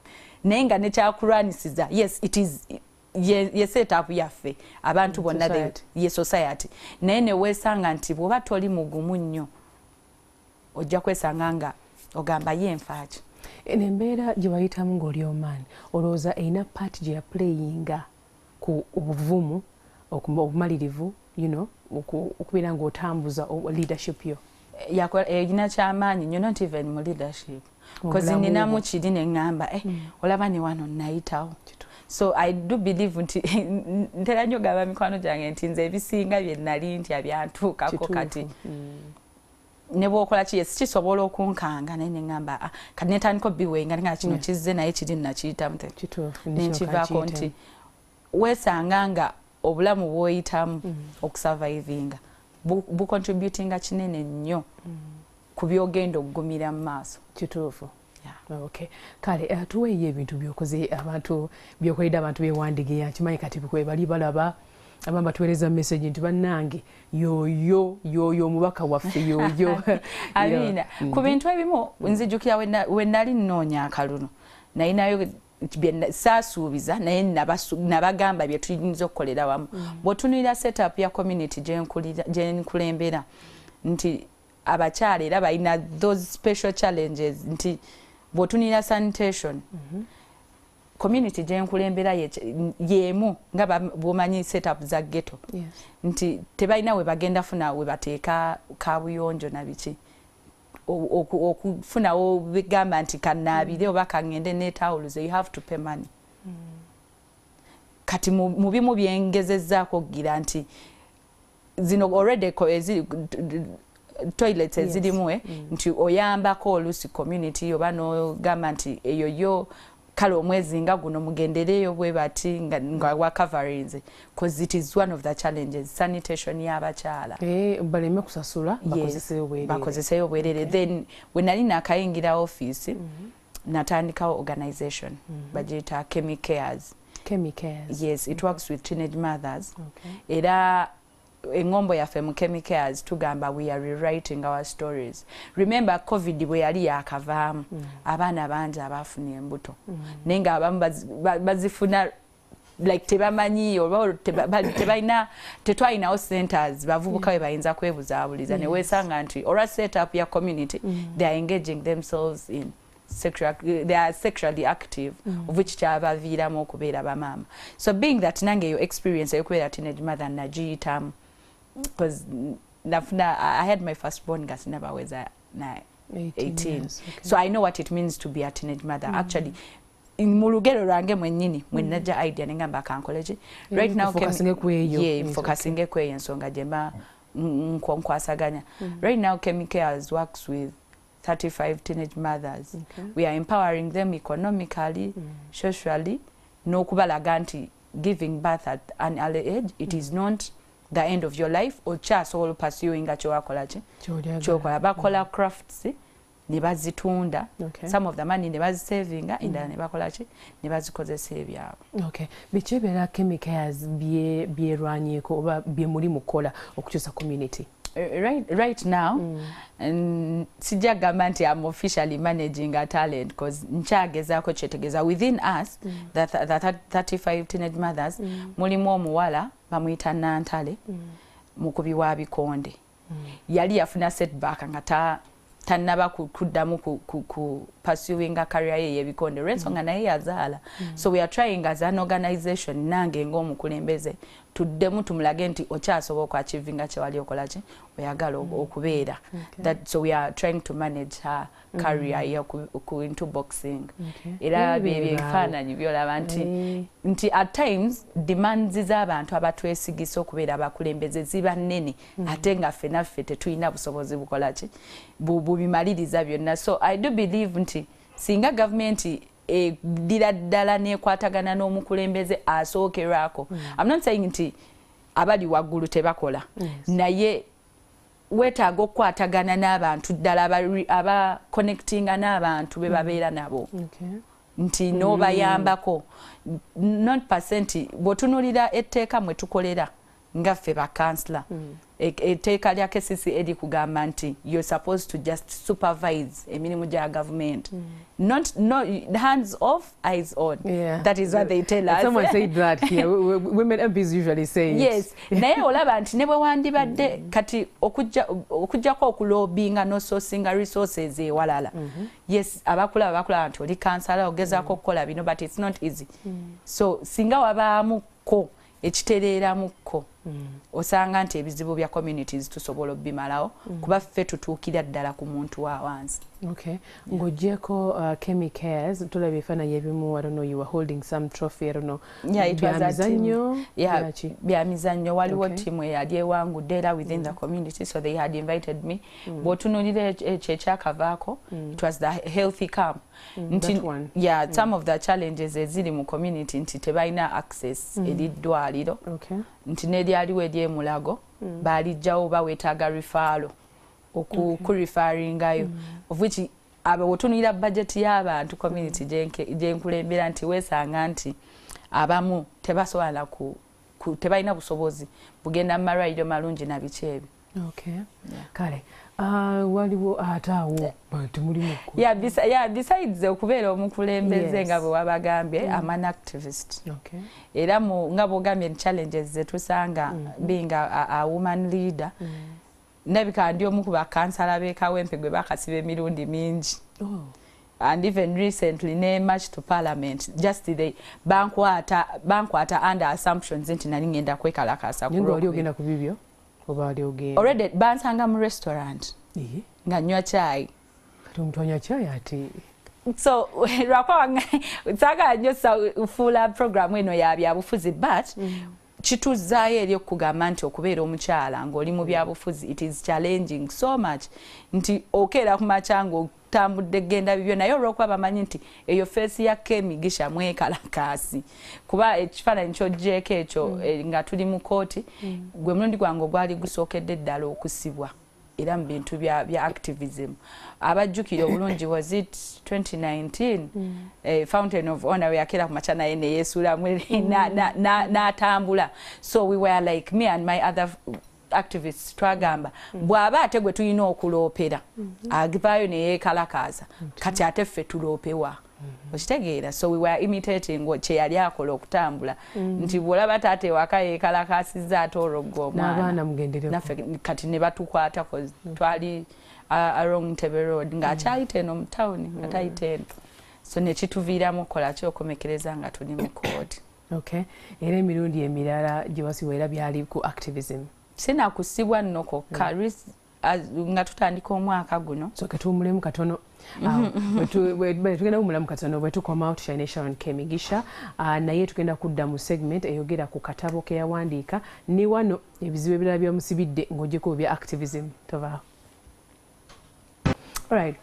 naye nga nekyakulwanisiza, yes, it is ye setup yaffe abantu bonna Society. Ye society, naye neweesanga nti bw'oba toli mugumu nnyo ojja kwesanga nga ogamba ye nfaaki. Eno embeera gye wayitamu ng'oli Oman, olowooza erina part gye yaplayinga ku obuvumu, obumalirivu, okubeera ng'otambuza leadership yo? Erina kyamaanyi nnyo, not even mu leadership, Mu 'cause bulamu ninamu bwo. kiri neŋŋamba, eh, olaba ne wano nayitawo. So I do believe nti ntera nnyo gamba mikwano gyange nti nze ebisinga bye nali ntya byantuukako. Kati ne bwokola ki, yes, kisobola okunkanga, naye neŋŋamba, ah, kati netandika obiwenga nga kino kizze, naye kiri nakiyitamu nenkivaako nti weesanga nga obulamu bw'oyitamu okusurvivinga bucontributinga kinene nnyo ku byogenda okugumira mu maaso. Kituufu. Okay, kale tuweeyo ebintu byokoze, abantu byokoledde, abantu bewandigeya. Nkimanyi kati bwe bali balaba, abamu batuweereza message nti bannange, yoyo yoyo omubaka waffe yoyo. Amiina. Ku bintu ebimu nzijukira we nali nnoonya akalulu, nalinayo saasuubiza, naye nabagamba bye tuyinza okukolera wamu. Bw'otunuulira setup ya community gye nkulembera nti abakyala era balina those special challenges, nti bw'otunuulira sanitation. Community gyenkulembera yemu nga bwomanyi setup za ghetto, nti tebalina we bagenda funa we bateeka kabuyonjo na biki, okufunawo bigamba nti kanaabire oba kaŋŋende netawuluze, you have to pay money. Kati mu bimu byengezezzaako okugira nti zino already toilets ezirimu, nti oyambako oluusi community oba n'ogamba nti eyo yo kale omwezi nga guno mugendereyo bwe bati nga wakavarinze, cause it is one of the challenges, sanitation y'abakyala. Baleme kusasula, bakozeseyo bwerere. Bakozeseyo bwerere. Then we nali nakayingira office, natandikawo organization bagiyita Kemi Cares. Kemi Cares. Yes, it works with teenage mothers. Era engombo yaffe mu Kemi Cares tugamba we are rewriting our stories. Remember COVID bwe yali yakavaamu, abaana bangi abaafuna embuto, naye nga abamu bazifuna like tebamanyi oba tebalina, tetwalinawo centers bavubuka we bayinza kwebuzaabuliza, ne weesanga nti olwa setup ya community, they are engaging themselves in sexual, they are sexually active, of which kyabaviiramu okubeera bamaama. So being that nange eyo experience eyokubeera teenage mother nagiyitamu, because nafuna, I had my first born nga sinabaweza na 18, years, okay. So I know what it means to be a teenage mother. Actually, mu lugero lwange mwennyini mwe najja idea nengamba kankoleki right now. Focusinge ku eyo. Yeah, focusinge ku eyo ensonga gye mba nkwasaganya. Right now Kemi Cares works with 35 teenage mothers. We are empowering them economically, socially, n'okubalaga nti giving birth at an early age, it is not the end of your life, okyasobola pursuinga kyewakola ki kyokola. Bakola crafts ne bazitunda, some of the money ne bazisavinga, endala ne bakola ki, ne bazikozesa ebyabwe. Okay, biki ebyala Kemi Cares byerwanyeeko oba bye muli mukola okukyusa community? Right now, sijja gamba nti I'm officially managing a talent, because nkyagezaako kyetegeeza within us, the 35 teenage mothers, mulimu omuwala bamuyita Nantale, mukubi wa bikonde. Yali yafuna setback nga tannaba kuddamu ku pursuinga career ye y'ebikonde olw'ensonga naye yazaala. So we are trying as an organization, nange ng'omukulembeze, tuddemu tumulage nti okyasobola okuachievinga kyewali okola ki oyagala okubeera. That, so we are trying to manage her career into boxing. Era byebyo ebifaananyi byolaba nti nti at times demands z'abantu abatwesigisa okubeera abakulembeze ziba nnene, ate nga ffe naffe tetulina busobozi bukola ki bubimaliriza byonna. So I do believe nti singa gavumenti eddira ddala n'ekwatagana n'omukulembeze asookerwako. I'm not saying nti abali waggulu tebakola, naye weetaaga okukwatagana n'abantu ddala aba connectinga n'abantu be babeera nabo, nti n'obayambako, not percent. Bw'otunuulira etteeka mwe tukolera nga ffe bakansula, etteeka lya KCCA erikugamba nti you're supposed to just supervise emirimu gya gavumenti, not, no, hands off, eyes on. That is what they tell us. Someone said that here. Women MPs usually say it. Yes, naye olaba nti ne bwe wandibadde kati okujjako okulobinga n'osourcinga resources ewalala, yes, abakulaba bakulaba nti oli kansala ogezaako okukola bino, but it's not easy. So singa wabaamuko ekitereeramukko, osanga nti ebizibu bya communities tusobola obimalawo, kuba ffe tutuukira ddala ku muntu wa wansi. Okay. Ng'oggyeko Kemi Cares, tulaba ebifaananyi ebimu, I don't know, you were holding some trophy, I don't know. Yeah, it was a team. Byamizannyo? Yeah, Byaki? byamizannyo. Waliwo ttiimu eyali ewangudde era within the community, so they had invited me. Bw'otunuulira ekyo ekyakavaako, it was the healthy camp. Nti, That one. yeah, some of the challenges eziri mu community nti tebalina access eri ddwaliro, nti n'eryaliwo ery'emulago baalijjawo, baweetaaga referral okureferringayo, of which abo wotunuulira budget y'abantu community gyenkulembera nti weesanga nti abamu tebasobola tebalina busobozi bugenda mu malwaliro malungi na biki ebyo. Kale waliwo ate awo temulimu Yeah, besides okubeera omukulembeze, nga bwe wabagambye, I'm an activist. Era nga bwogambye nti challenges zetusanga being a woman leader, ndabika ndi omu ku bakansala b'e Kawempe gwe bakasiba emirundi mingi. Oh. And even recently ne March to Parliament, just they bankwata under assumptions nti nali ngenda kwekalakasa. Ku ogenda ku bibyo oba ali ogenda? Already bansanga mu restaurant nga nywa chai. Kati omuntu anywa chai ati? So lwakuba saagala nnyo fuula program eno ya byabufuzi, but kituzaayo eri okugamba nti okubeera omukyala ng'oli mu byabufuzi, it is challenging so much, nti okeera ku makya ng'otambudde genda bibyo, naye olw'okuba bamanyi nti eyo face ya Kemigisha mwekalakaasi, kuba ekifaananyi kyoggyeko ekyo nga tuli mu kooti, gwe mulundi gwange ogwali gusookedde ddala okusibwa era mu bintu bya activism. Abajjukira obulungi, was it 2019, Fountain of Honor we yakeera ku makya naye neyeesuulamu n'atambula. So we were like, me and my other activists twagamba, bw'aba ate gwe tulina okuloopera agivaayo neyeekalakaasa, kati ate ffe tuloopewa? Okitegeera? So we were imitating kye yali akola okutambula, nti bw'olaba taata ewaka yeekalakaasizza, ate olwo gwe omwana naffe kati ne batukwata. Twali along Ntebe Road ng'akyayita eno mu tawuni, nga tayita eno, so nekituviiramu okukola ki? Okomekereza nga tuli mu kooti. Okay, era emirundi emirala gye wasibwa era byali ku activism? Sinakusibwa nno kokka. Nga tutandika omwaka guno. So katuwumulemu katono. Tugenda wumulamu katono. Bwe tukomawo tukyalina Sharon Kemigisha, naye tugenda kudda mu segment eyogera ku katabo ke yawandiika ne wano ebizibu ebirala byamusibidde ng'ogyeko bya activism. Tovaawo. Alright.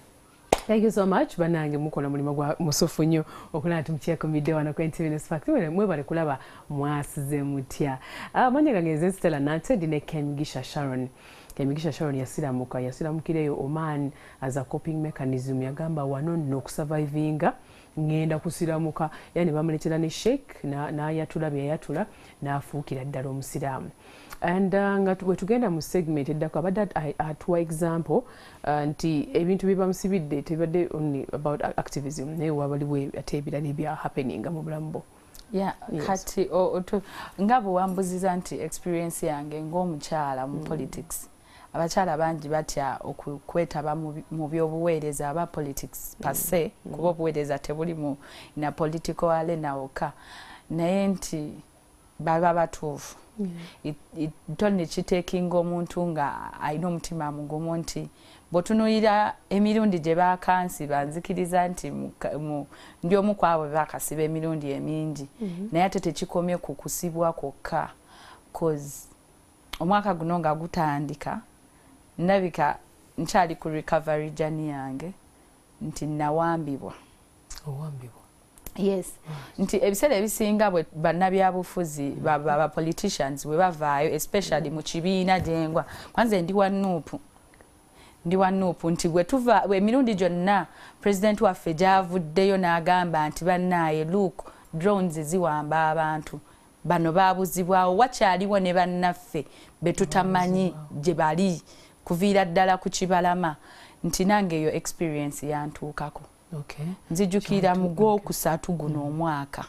Thank you so much. Banange, mukola mulimu gwa musufu nnyo okulaba nti mukyekumidde wano ku NTV News Fact. Mwebale kulaba. Mwasize mutya? Amannya gange nze Stella Nante, ndi ne Kemigisha Sharon. Kemigisha Sharon yasiramuka, yasiramukireyo Oman as a coping mechanism. Yagamba wano nno okusurvivinga ngenda kusiramuka, yani bamuletera ne sheikh n'ayatula byeyatula n'afuukira ddala omusiraamu. And nga bwe tugenda mu segment eddako, abadde atuwa example nti ebintu bye bamusibidde tebadde only about activism, naye wabaliwo ate ebirala ebya happening mu bulamu bwo. Yeah, yes. Kati nga bwe wambuziza nti experience yange ng'omukyala mu politics, abakyala bangi batya okwetaba mu byobuweereza aba politics per se, kuba obuweereza tebuli mu na political arena wokka, naye nti baba batuufu. Tone kiteekinga omuntu nga alina omutima mugumu, nti bw'otunuulira emirundi gye bakansiba, nzikiriza nti ndi omu ku abo bakasiba emirundi emingi, naye ate tekikomye ku kusibwa kwokka, cause omwaka guno nga gutandika, ndabika nkyali ku recovery journey yange, nti nawambibwa. Owambibwa? Yes, nti ebiseera ebisinga bwe bannabyabufuzi, ba politicians bwe bavaayo, especially mu kibiina gyengwa, kwanza ndi wa NUP, ndi wa NUP, nti bwe tuva emirundi gyonna president waffe gyavuddeyo n'agamba nti bannaaye, look, drones ziwamba abantu, bano babuzibwawo, wakyaliwo ne bannaffe betutamanyi gye bali kuviira ddala ku Kibalama, nti nange eyo experience yantuukako. Nzijukira mu gwokusatu guno omwaka,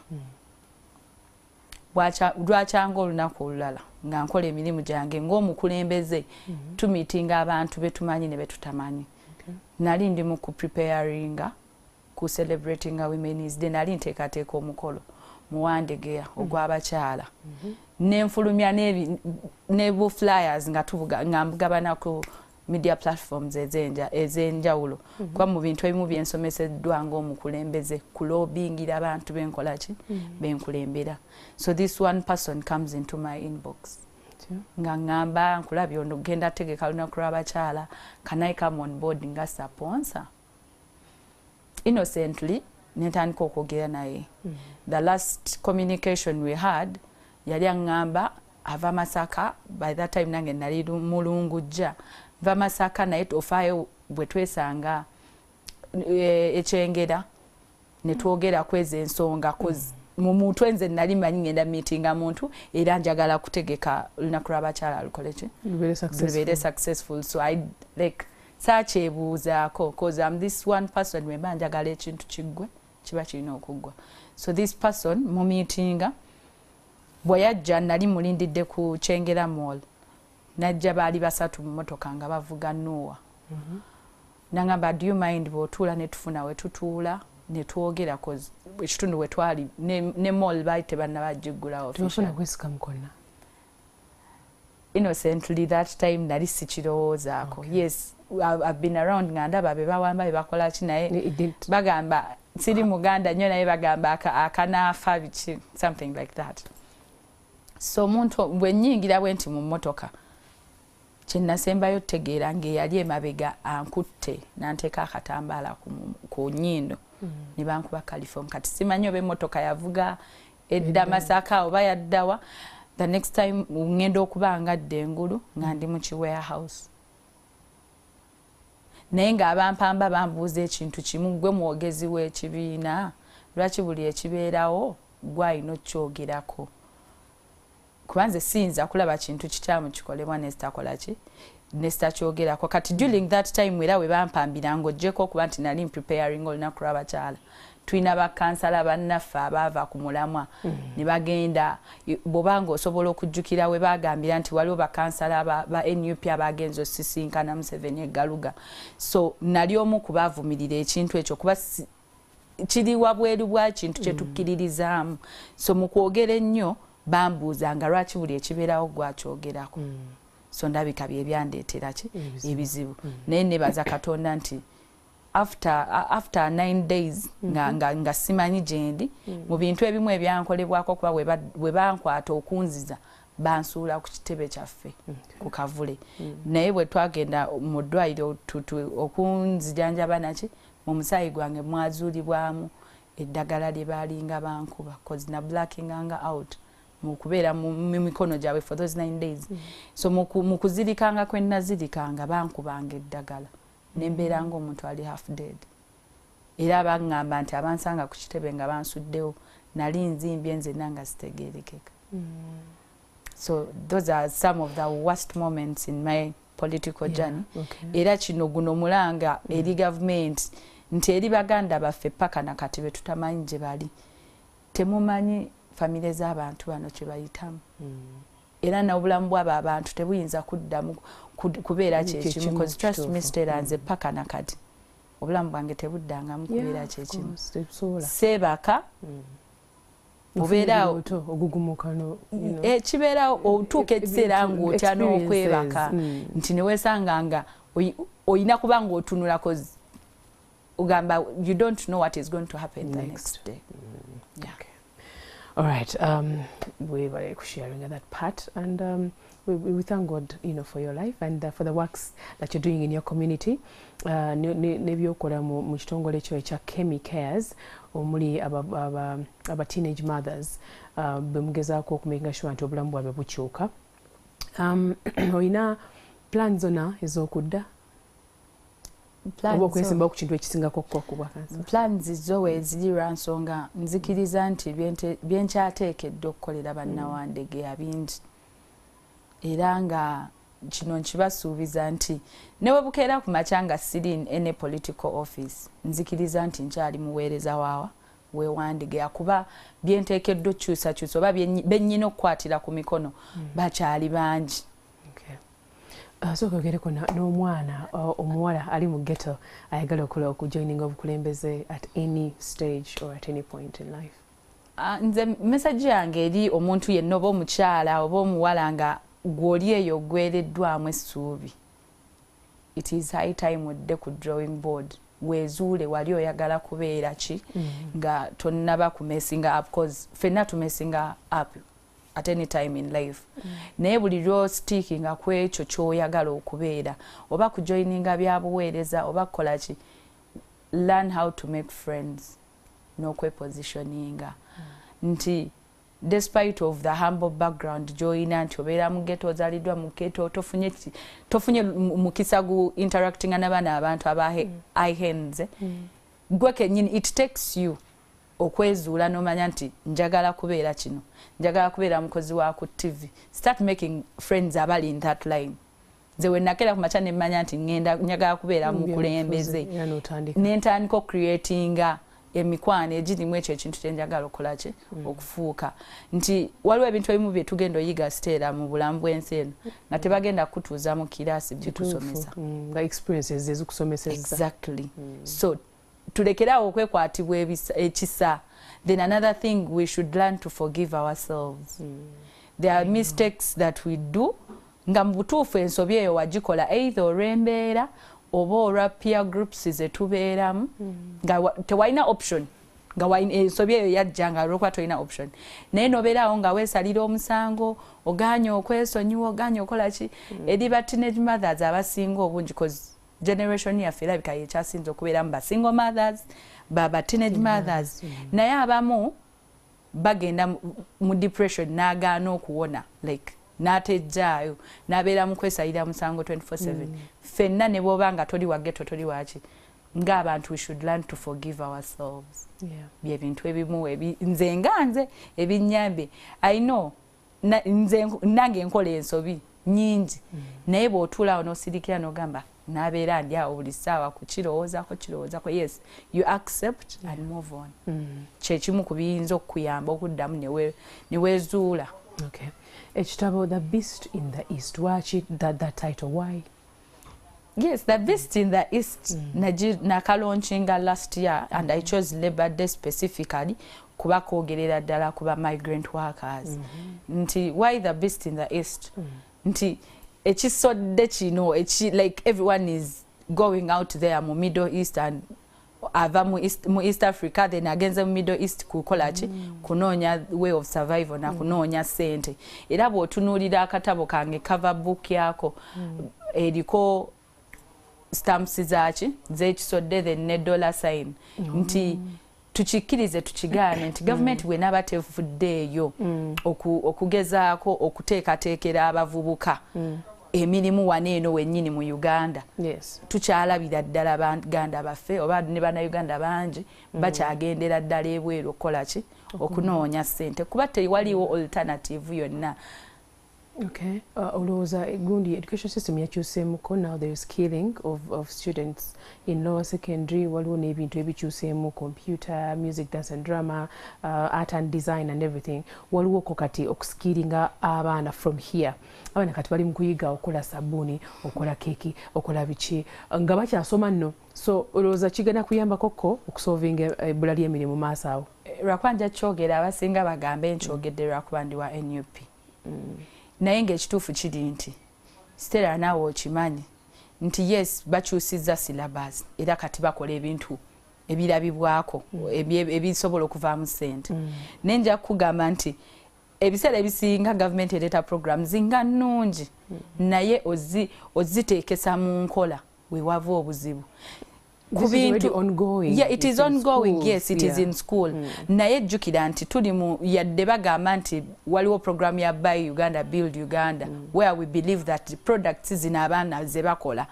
lwakyanga olunaku olulala nga nkola emirimu gyange ng'omukulembeze, tumiitinga abantu betumanyi ne betutamanyi. Nali ndi mu kupreparinga ku celebratinga Women's Day, nali nteekateeka omukolo muwandegeya ogw'abakyala, nenfulumya ne bu flyers nga tubuga nga mbugabana ku media platforms ez'enjawulo, kuba mu bintu ebimu byensomeseddwa ng'omukulembeze kulobingira abantu benkola ki, benkulembera. So this one person comes into my inbox nga ŋŋamba, nkulabye ono genda tegeka lunaku lw'abakyala, can I come on board nga sponsor? Innocently nentandika okwogera naye. The last communication we had, yali aŋŋamba ava Masaka. By that time nange nali Mulungujja, nva Masaka, naye ofaayo bwe twesanga ekyengera ne twogera kweza ensonga, cause mu muntu nze nali manyi ngenda meetinga muntu era njagala kutegeka olunaku lw'abakyala lukole ki, lubeere successful. So I like saakyebuuzaako, cause am this one person, bwe mba njagala ekintu kiggwe, kiba kirina okuggwa. So this person mu meetinga bwe yajja, nali mulindidde ku Kyengera Mall, najja baali basatu mu motoka nga bavuga Noah. Nangamba, "Do you mind bw'otuula ne tufuna we tutuula ne twogera?" 'Cause ekitundu we twali ne mall baali tebannabagiggulawo. Tebafuna kwesika mukonna? Innocently, that time nali sikirowoozaako. Yes, I've been around nga ndaba be bawamba, be bakola ki, naye It didn't- bagamba siri muganda nnyo, naye bagamba akanaafa biki, something like that. So omuntu bwe nnyingira bwe nti mu mmotoka, kyenasembayo tutegeera ng'eyali emabega ankutte n'anteeka akatambaala ku nnyindo ne bankuba chloroform. Kati simanyi oba emmotoka yavuga edda Masaka oba yaddawa. The next time ngenda okuba nga dda engulu nga ndi mu ki warehouse, naye ng'abampamba bambuuza ekintu kimu: "Gwe mwogezi w'ekibiina, lwaki buli ekibeerawo gwe alina okukyogerako?" Kuba nze siyinza kulaba kintu kikyamu kikolebwa nesitakola ki, nesitakyogerako. Kati during that time era we bampambira, ng'oggyeko okuba nti nali preparing olunaku lw'abakyala, tulina bakansala bannaffe abaava ku mulamwa ne bagenda. Bw'oba nga osobola okujjukira we bagambira nti waliwo bakansala ba NUP abagenza osisinkana Museveni eggaluga. So nali omu ku baavumirira ekintu ekyo, kuba kiri wabweru bwa kintu kye tukkiririzaamu. So mu kwogera ennyo bambuuza nga lwaki buli ekibeerawo gwakyogerako. So ndabika bye byandeetera ki? Ebizibu. Naye nebaza Katonda nti after 9 days nga simanyi gyendi, mu bintu ebimu ebyankolebwako, kuba bwe bankwata okunziza bansuula ku kitebe kyaffe ku kavule, naye bwe twagenda mu ddwaliro okunzijanjaba naki, mu musaayi gwange mwazuulibwamu eddagala lye baalinga bankuba, 'cause na blackinganga out mu kubeera mu mikono gyabwe for those 9 days. So mu kuzirikanga kwe nazirikanga, bankubanga eddagala nembeera nga omuntu ali half dead. Era baŋŋamba nti abansanga ku kitebe nga bansuddewo nali nzimbye nzenna nga sitegeerekeka. So those are some of the worst moments in my political journey. Era kino guno mulanga eri gavumenti nti eri baganda baffe paka nakati be tutamanyi gye bali, temumanyi famire z'abantu bano kye bayitamu. Era n'obulamu bwabo abantu tebuyinza kuddamu kubeera kyekimu, 'cause trust me, Stella, nze paka nakati obulamu bwange tebuddangamu kubeera kyekimu. Seebaka, obeeraawo kibeerawo otuuka ekiseera ng'otya n'okwebaka, nti neweesanga nga oyina kuba ng'otunula, 'cause ogamba you don't know what is going to happen the next day. Yeah. Okay. All right. We were sharing that part, and we thank God for your life and for the works that you're doing in your community. Nebyokola mu kitongole kyo ekya Kemi Cares, omuli aba teenage mothers bemugezaako okumakinga sure nti obulamu bwabwe bukyuka. Olina plan zonna ez'okudda oba okwesimbawo ku kintu ekisingako okukuba? Plans zo weeziri, lwa nsonga nzikiriza nti byenkyateekedde okukolera Bannawandegeya bingi, era nga kino nkibasuubiza nti ne bwe bukeera ku makya nga siri in any political office, nzikiriza nti nkyali muweereza waawa wewandegeya, kuba byenteekeddwa okukyusakyusa oba bennyina okukwatira ku mikono bakyali bangi. Sooka ogereko n'omwana omuwala ali mu ghetto ayagala okola okujoininga obukulembeze at any stage or at any point in life. Nze message yange eri omuntu yenna, oba omukyala oba omuwala, nga gw'oli eyo ogwereddwamu essuubi, it is high time odde ku drawing board, weezuule wali oyagala kubeera ki nga tonnaba kumessinga up, 'cause ffenna tumessinga up at any time in life. Naye buli lwostickinga ku ekyo ky'oyagala okubeera, oba kujoininga byabuweereza oba kukola ki, learn how to make friends n'okwepositioninga nti despite of the humble background gy'olina, nti obeera mu ghetto, ozaaliddwa mu ghetto, tofunye mukisa gu interactinga n'abaana abantu aba high hands, gwe kennyini it takes you okwezuula n'omanya nti njagala kubeera kino, njagala kubeera mukozi wa ku TV. Start making friends abali in that line. Nze we nakeera ku makya ne mmanya nti ngenda njagala kubeera mukulembeze, Era n'otandika. Nentandika ocreatinga Emikwano egirimu ekyo ekintu kyenjagala okukolaki, okufuuka nti waliwo ebintu ebimu bye tugenda oyiga siteera mu bulamu bw'ensi eno nga tebagenda kutuuza mu kiraasi bikusomesa. Nga experiences ezikusomeseza. Exactly. So tulekeraawo okwekwatibwa ekisa. Then another thing, we should learn to forgive ourselves. There are mistakes that we do nga mu butuufu ensobi eyo wagikola either olw'embeera oba olwa peer groups zetubeeramu, nga tewalina option, nga ensobi eyo yajja nga olwokuba tolina option, naye nobeeraawo nga weesalira omusango, oganye okwesonyiwa, oganye okola ki. Eri ba teenage mothers abasinga obungi, cause generation yaffe erabika yekyasinza okubeeramu ba single mothers, ba teenage mothers, naye abamu bagenda mu depression n'agaana okuwona, like n'atejjaayo, n'abeera mu kwesalira musango 24/7. Ffenna ne bw'oba nga toli wa ghetto, toli waki, ng'abantu we should learn to forgive ourselves. Byebintu ebimu nze nga nze ebinnyambye. I know nze nange enkola ensobi nyingi, naye bw'otuulaawo n'osirikira n'ogamba n'abeera ndi awo buli ssaawa kukirowoozako kirowoozako, yes, you accept and move on. Kyekimu ku biyinza okukuyamba okuddamu ne weezuula. Okay. Ekitabo The Beast in the East, lwaki that title, why? Yes, The Beast in the East, nakalaunchinga last year and I chose Labor Day specifically kuba kwogerera ddala kuba migrant workers. Nti why The Beast in the East? Nti ekisodde kino like everyone is going out there mu Middle East and ava mu East Africa, then agenze mu Middle East kukola ki? Kunoonya way of survival na kunoonya ssente. Era bw'otunuulira akatabo kange, cover book yako eriko stamps zaki z'ekisodde, then ne dollar sign, nti tukikkirize tukigaane nti gavumenti bwenaaba tevuddeeyo okugezaako okuteekateekera abavubuka emirimu wano eno wennyini mu Uganda, tukyalabira ddala baganda baffe oba ne Bannayuganda bangi bakyagendera ddala ebweru okukola ki? Okunoonya ssente, kuba tewaliwo alternative yonna. Okay. Olowooza gundi education system yakyuseemuko? Now there is skilling of students in lower secondary. Waliwo n'ebintu ebikyuseemu, computer, music, dance and drama, art and design and everything. Waliwoko kati okuskillinga abaana from here. Abaana kati bali mu kuyiga okola sabbuuni, okola keeki, okola biki nga bakyasoma nno. So olowooza kigenda kuyambakoko okusolvinga ebbula ly'emirimu maaso awo? Lwakuba nja kyogera, abasinga bagambe nkyogedde lwakuba ndi wa NUP, naye ng'ekituufu kiri nti Stella naawe okimanyi nti yes, bakyusizza syllabus era kati bakola ebintu ebirabibwako ebisobola okuvaamu ssente, naye nja kukugamba nti ebiseera ebisinga gavumenti ereeta programs nga nnungi, naye oziteekesa mu nkola wewava obuzibu. Ku bintu, yeah, it is ongoing. Yes, it is in school. Naye jjukira nti tuli mu, yadde bagamba nti waliwo program ya Buy Uganda, Build Uganda, where we believe that products zino abaana ze bakola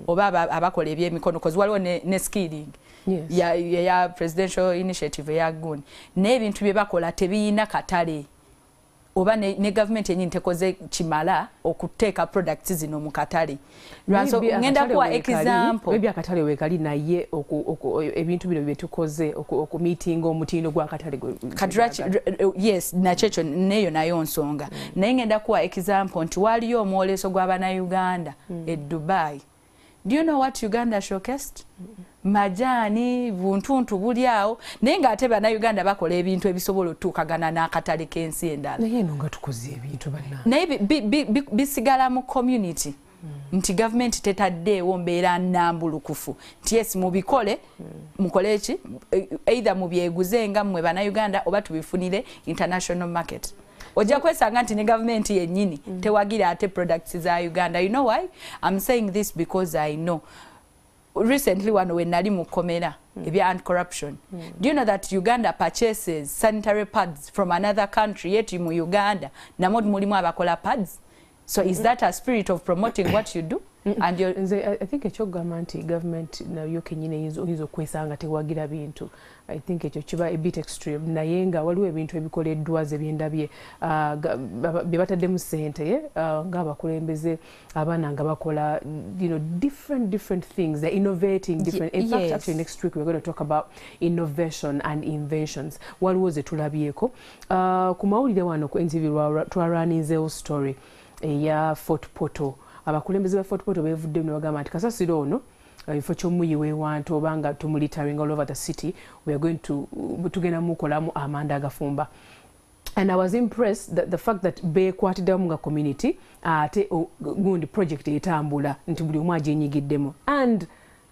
oba abakola ebyemikono, cause waliwo ne skilling ya presidential initiative eya gundi, naye ebintu bye bakola tebiyina katale oba ne gavumenti yenyini tekoze kimala okuteeka products zino mu katale. Ngenda kuwa example. Maybe akatale wekali, naye ebintu bino byetukoze okumeetinga omutindo gw'akatale. Yes, nakyo ekyo neyo nayo nsonga. Naye ngenda kuwa example nti waliyo omwoleso gw'abannayuganda e Dubai. Do you know what Uganda showcased? Majaani, buntuntu buli awo, naye ng'ate Bannayuganda bakola ebintu ebisobola otuukagana n'akatale k'ensi endala. Naye eno nga tukoze ebintu banna. Naye bisigala mu community, nti gavumenti tetaddeewo mbeera nnambulukufu nti yes, mubikole, mukole ki, either mubyeguze nga mmwe Bannayuganda oba tubifunire international market. Ojja kwesanga nti ne gavumenti yennyini tewagira ate products za Uganda. You know why I'm saying this? Because I know recently wano we nali mu kkomera ebya anti-corruption. Do you know that Uganda purchases sanitary pads from another country, yet mu Uganda namwo mulimu abakola pads? So is that a spirit of promoting what you do? And Nze I think ekyokugamba nti government nayo kenyini oyinza okwesanga tewagira bintu, I think ekyo kiba a bit extreme, naye nga waliwo ebintu ebikoleddwa ze byendabye bye bataddemu ssente, ng'abakulembeze, abaana nga bakola different things. They're innovating different, in fact, actually next week we're going to talk about innovation and inventions. Waliwo ze tulabyeko ku mawulire wano ku NTV. Twalwaninzeewo story eya Fort Portal. Abakulembeze ba Fort Portal beevuddemu ne bagamba nti kasasiro ono, ekifo ky'omuyiwa ewantu oba nga tumulittering all over the city, we are going to, tugenda mukolamu amanda agafumba. And I was impressed that the fact that beekwatiddemu nga community, ate gundi project etambula nti buli omu agyenyigiddemu, and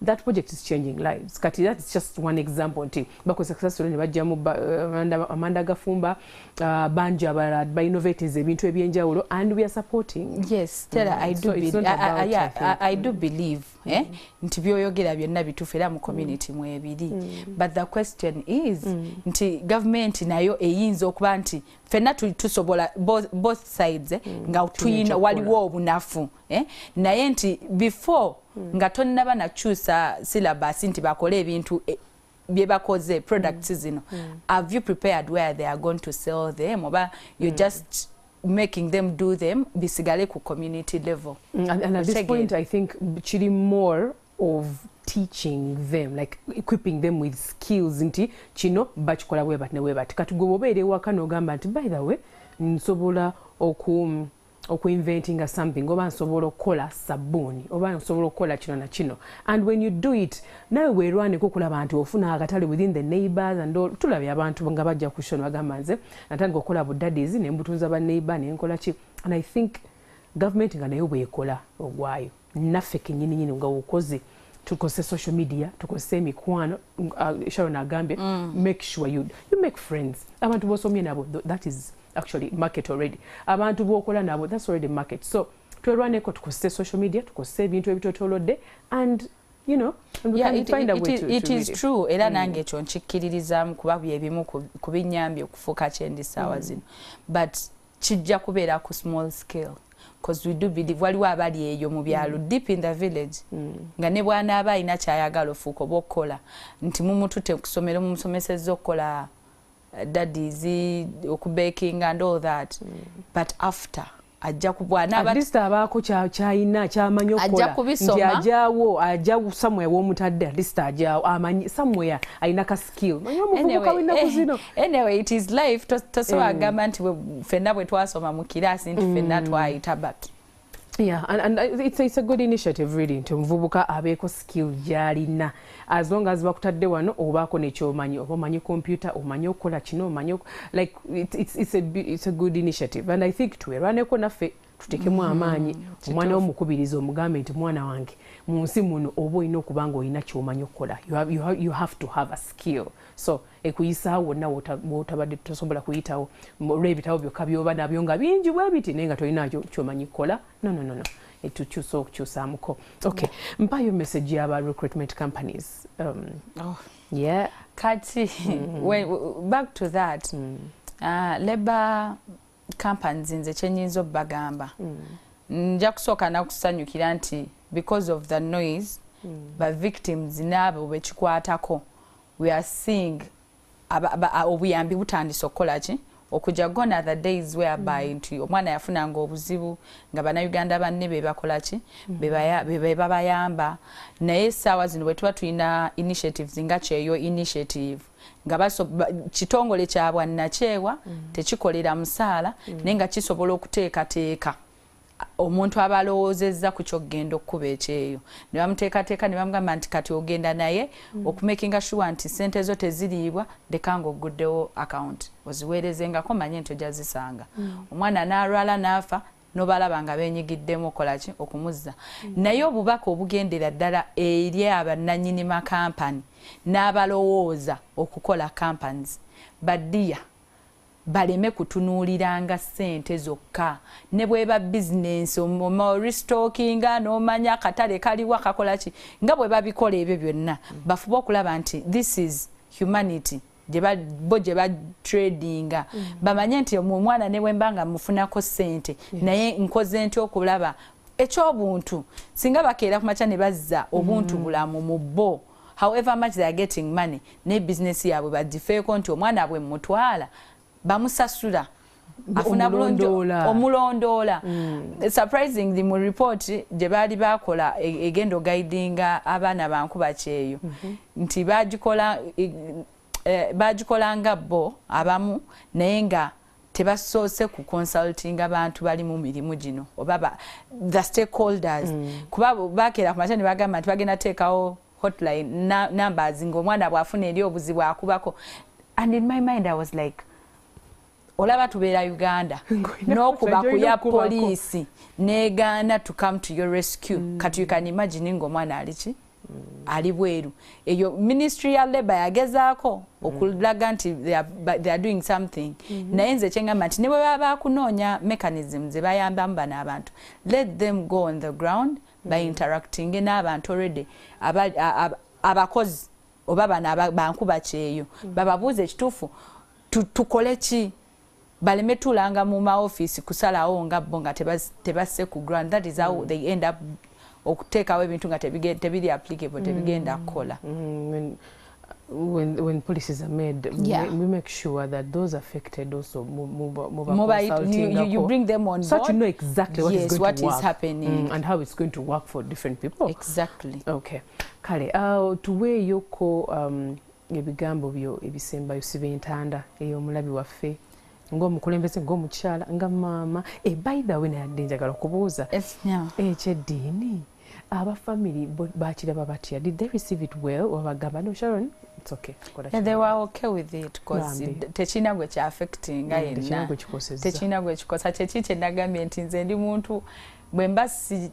that project is changing lives. Kati that is just one example nti bakozesa kasasiro ne bajjamu amanda gafumba, bangi abalala bainnovatinze ebintu ebyenjawulo, and we are supporting. Yes, Stella, I do So it's not about, yeah, I think. I do believe, nti byoyogera byonna bituufu era mu community mwebiri, but the question is nti government nayo eyinza okuba nti ffenna tusobola both sides, nga Tulina tuyina ekyokukola. Waliwo obunafu, naye nti before nga tonnaba nakyusa syllabus nti bakole ebintu, bye bakoze products zino, have you prepared where they are going to sell them, oba you're just making them do them bisigale ku community level? And at this Otegeera. point, I think kiri more of teaching them, like equipping them with skills nti kino bakikola bwe bati ne bwe bati. Kati gwe bw'obeera ewaka n'ogamba nti, by the way, nsobola okuinventinga something, oba nsobola okukola sabbuuni, oba nsobola okukola kino na kino, and when you do it, nawe weerwaneko okulaba nti ofuna akatale within the neighbors and all. Tulabye abantu nga bajja ku show ne bagamba, nze natandika okukola budaddies ne mbutunza ba neighbor ne nkola ki. And I think gavumenti nga nayo bwekola ogwayo, naffe kenyininyini nga okoze, tukozese social media, tukozese emikwano. Sharon agambye, make sure you make friends, abantu bosomye nabo. That is actually market already. Abantu bokola nabo, that's already market. So twerwaneko, tukozese social media, tukozese ebintu ebitwetolodde, and and we Yeah, can find a way it to is really true era nange ekyo nkikkiririzaamu kuba byebimu ku binnyambye okufuuka kyendi saawa zino, but kijja kubeera ku small scale, because we do believe waliwo abali eyo mu byalo, deep in the village, nga ne bw'anaaba alina kyayagala ofuuka oba okukola, nti mumutute ku ssomero, mumusomesezza okukola daddies, okubakinga and all that, but after ajja kubwanaaba at least abaako kyayina kyamanyi Ajja okukola kubisoma. Nti ajawo, ajja somewhere w'omutadde, at least ajawo amanyi somewhere alina ka skill. Manyi omuvubuka w'ennaku zino. Anyway, it is life. Tosobola kugamba nti ffenna bwe twasoma mu kiraasi nti ffenna twayita, but Yeah, and it's a good initiative really nti omuvubuka abeeko skill gy'alina. As long as bakutadde wano, obaako nekyomanyi, oba omanyi computer, omanyi okukola kino, omanyi like it's a good initiative, and I think twerwaneko naffe, tutekemu amaanyi. Omwana womukubiriza, omugambe nti, mwana wange, mu nsi muno oba olina okuba nga olina kyomanyi okukola. You have to have a skill, so ekuyisaawo wonna wotabadde tosobola kuyitawo olw'ebitabo byokka byoba nabyo nga bingi bwe biti, naye nga tolina kyomanyi kukola. No, no, no, no, tukyusa okukyusaamuko. Okay, mpayo message y'aba recruitment companies. Oh. Yeah. Kati back to that, labor companies, nze kyenyinza obbagamba, nja kusooka nakusanyukira nti because of the noise, ba victims n'abo bekikwatako, we are seeing obuyambi butandise okukola ki, okujja. Gone are the days whereby nti omwana yafunanga obuzibu nga bannayuganda banne be bakola ki, be babayamba, naye essaawa zino bwe tuba tulina initiatives nga Kyeyo Initiative, nga kitongole kya bwannakyewa, tekikolera musaala, naye nga kisobola okuteekateeka omuntu aba alowoozezza ku kyokugenda okkuba ekyeyo, ne bamuteekateeka ne bamugamba nti kati ogenda naye okumakinga sure nti sente zo teziriibwa, leka nga ogguddewo account oziweerezengako, manye nti ojja zisanga. Omwana n'alwala n'afa, nobalaba nga benyigiddemu okukola ki, okumuzza. Naye obubaka obugendera ddala eri abannannyini makampani n'abalowooza okukola companies, baddiya baleme kutunuuliranga ssente zokka. Ne bweba bizinensi, restockinga n'omanya akatale kaliwa, kakola ki, nga bwe babikola ebyo byonna, bafube okulaba nti this is humanity bo gye batradinga. Bamanye nti omwana ne bwe mba nga mufunako ssente, naye nkoze nti okulaba Ekyobuntu, singa bakeera ku makya ne bazza obuntu bulamu mu bo, however much they are getting money, ne business yaabwe bagifeeko nti omwana bwe mutwala bamusasula, afuna bulungi, omulondoola. Surprisingly, mu report gye baali bakola egenda oguidinga abaana bankuba kyeyo, nti bagikola bagikolanga bo abamu, naye nga tebasoose ku consultinga bantu bali mu mirimu gino oba the stakeholders, kuba bakeera ku makya ne bagamba nti bagenda teekawo hotline numbers ng'omwana bw'afuna eri obuzibu akubako. And in my mind I was like, olaba tubeera Uganda, n'okuba kuya poliisi negaana to come to your rescue. Kati you can imagine ng'omwana ali ki, ali bweru. Eyo ministry ya labor yagezaako okulaga nti they are doing something, naye nze kyengamba nti ne bwe baba bakunoonya mechanism ze bayambamu bano abantu, let them go on the ground, bainteractinge n'abantu already abakozi oba bano bankuba kyeyo, bababuuze ekituufu tukole ki, baleme tulanga mu maofiisi kusalawo nga bo nga tebasse ku ground. That is how they end up okuteekawo ebintu nga tebiri applicable, tebigenda kukola. When policies are made, we make sure that those affected also you bring them on so board, that you know exactly what is going what to work is happening and how it's going to work for different people. Exactly. Okay. Kale, tuweeyoko ebigambo byo ebisembayo, siba entanda ey'omulabi waffe ng'omukulembeze, ng'omukyala, nga maama. By the way, nayadde njagala okubuuza ekyeddiini, abafamily bakiraba batya? Did they receive it well oba bagamba, "No, Sharon, it's okay"? Yeah, they were okay with it because tekirina gwe kyaffectinga yenna, tekirina gwe kikosa. Kyeki kyenagambye nti nze ndi muntu bwe mba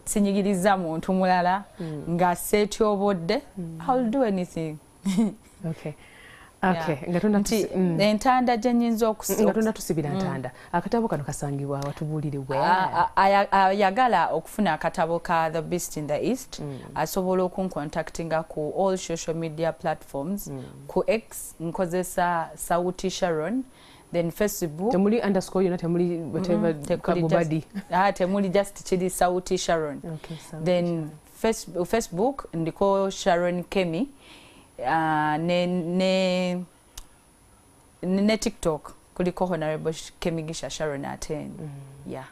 sinyigiriza muntu mulala, nga seetyobodde, I'll do anything. Okay. Okay, nti entanda gye nnyinza nga tonnatusibira ntanda, akatabo kano kasangibwa watubuulire? Ayagala okufuna akatabo ka The Beast in the East, asobola okuncontactinga ku all social media platforms. Ku X nkozesa Sauti Sharon, then Facebook. Temuli underscore yona, temuli whatever? Kabubadi. Ah, temuli, just kiri Sauti Sharon. Okay, then Facebook ndiko Sharon Kemi, ne TikTok kuliko Honorable Kemigisha Sharon Aten. Yeah,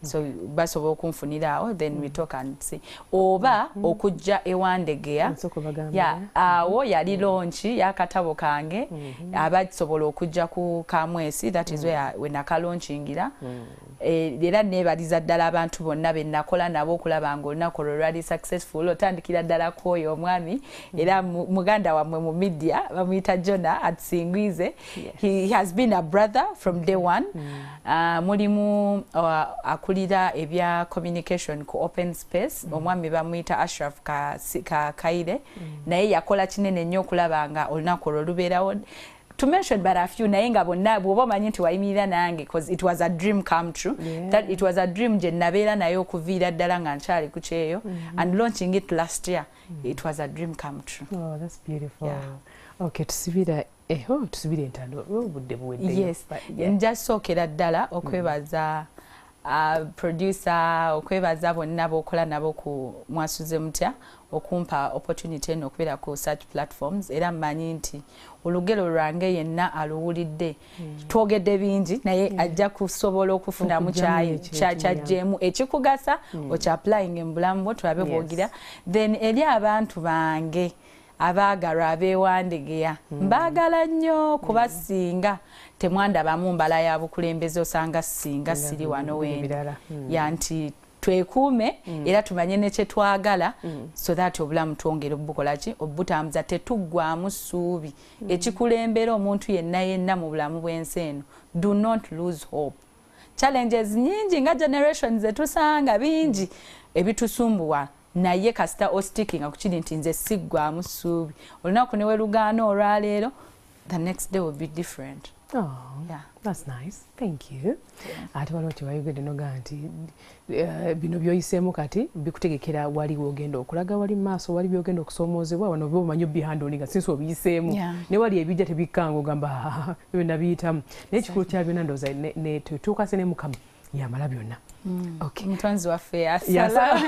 so basobola okunfunira awo, then we talk and see oba okujja ewandegeya. Ya, awo yali launch y'akatabo kange. Abasobola okujja ku Kamwesi, that is where we nakalaunchingira. Era neebaliza ddala abantu bonna be nakola nabo okulaba nga olunaku olwo lwali successful. Otandikira ddala kwoyo omwami, era muganda wammwe mu media, bamuyita Jona Atsingwize. He has been a brother from day one. Mulimu akulira ebya communication ku Open Space, omwami bamuyita Ashraf Kakaire, naye yakola kinene nnyo okulaba nga olunaku olwo lubeerawo, to mention but a few. Naye nga bonna bw'oba omanyi nti wayimirira nange, because it was a dream come true, that it was a dream gye nabeera naye okuviira ddala nga nkyali ku kyeyo, and launching it last year, it was a dream come true. Oh, that's beautiful. Yeah. Okay, tusibira oh, tusibira entando, obudde buweddeyo. Yes. Yeah. Nja sookera ddala okwebaza producer, okwebaza bonna b'okola nabo ku Mwasuze Mutya okumpa opportunity eno okubeera ku such platforms. Era mmanyi nti olugero lwange yenna aluwulidde, twogedde bingi, naye ajja kusobola okufunamu kyajjeemu ekikugasa, okyapplying mu bulamu bwo, tulabe bwogira. Then eri abantu bange abaagalwa abeewandegeya, mbaagala nnyo, kuba singa temwandabamu mbala ya bukulembeze, osanga singa siri wano wendi. Ya, nti twekuume era tumanye ne kye twagala, so that obulamu twongere obukola ki, obutambuza, tetuggwamu ssuubi. Ekikulembera omuntu yenna yenna mu bulamu bw'ensi eno, do not lose hope. Challenges nyingi nga generation zetusanga, bingi ebitusumbuwa, naye kasita ostickinga kukiri nti nze siggwamu ssuubi, olunaku ne welugaana olwaleero, the next day will be different. Oh, yeah. That's nice. Thank you. Ate waliwo kyewayogedde noga nti bino byoyiseemu kati bikutegekera wali wogenda okulaga, wali maaso, wali byogenda okusoomoozebwa wano oba omanyi obihandlinga since obiyiseemu, ne wali ebijja tebikkanga, ogamba ebyo nabiyitamu. Naye ekikulu kya byonna, ndowooza tuukase ne Mukama. Yamala byonna. Okay. Mutonzi waffe yasala.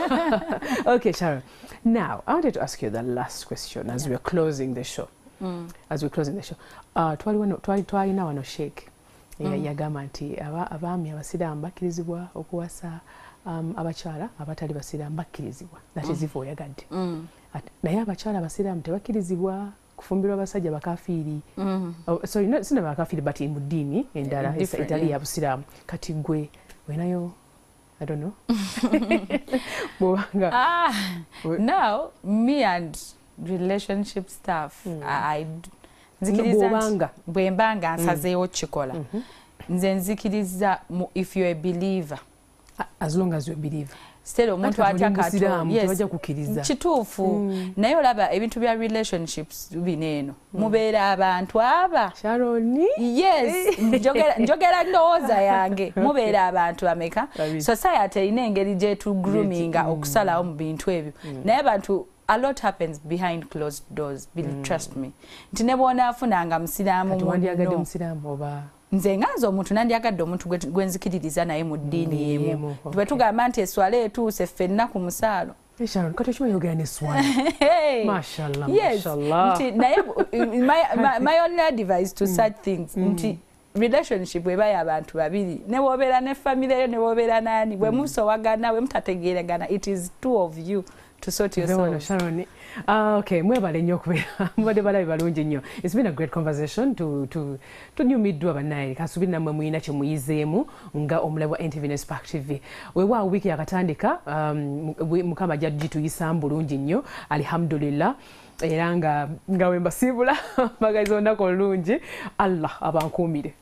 Okay, Sharon. Now, I wanted to ask you the last question as we are closing the show. As we're closing the show. Twalina wano Sheikh. Yagamba nti abaami abasiraamu bakkirizibwa okuwasa abakyala abatali basiraamu, bakkirizibwa. That is if oyagadde. Naye abakyala abasiraamu tebakkirizibwa kufumbirwa abasajja bakafiiri. Oh, sorry, no, sina bakafiiri, but mu ddiini endala etali ya busiraamu. Kati gwe wenayo, I don't know. Bw'obanga Now me and relationship stuff, I nzikiriza nti Bw'obanga. Bwe mbanga nsazeewo kikola, nze nzikiriza if you're a believer. As long as you believe. Still omuntu atya Katonda, tebajja kukkiriza. Kituufu, naye olaba ebintu bya relationships bino eno, mubeera abantu aba Sharon. Yes, njogera ndowooza yange. Mubeera abantu bameka? Babiri. Society erina engeri gyetugroominga okusalawo mu bintu ebyo, naye abantu, a lot happens behind closed doors. Trust me, nti ne bw'onaafunanga musiraamu Kati wandyagadde munno, musiraamu oba? Nze nga nze omuntu nandyagadde omuntu gwe nzikiririza naye mu ddiini emu. Emu, okay. Bwe tugamba nti eswala etuuse ffenna ku musaalo. Eh, Sharon, kati okimanyi yogera n'esswala. Hey! Mashallah, Yes, mashallah. nti naye my only advice to such things nti relationship bweba y'abantu babiri, ne bw'obeera ne family yo, ne bw'obeera naani, bwe musowagana, bwe mutategeeragana, it is two of you to sort Nze wano, yourselves. Sharon. Okay, mwebale nnyo okubeera mubadde balabi balungi nnyo. It's been a great conversation. Tunyumiddwa bannaye. Kansuubire nammwe muyina kye muyizeemu nga omulabi wa NTV ne Spark TV. Weewaawo wiiki yakatandika, Mukama ajja gituyisaamu bulungi nnyo, alhamdulillah. Era nga we mbasiibula, mbagaliza olunaku olulungi. Allah abankuumire.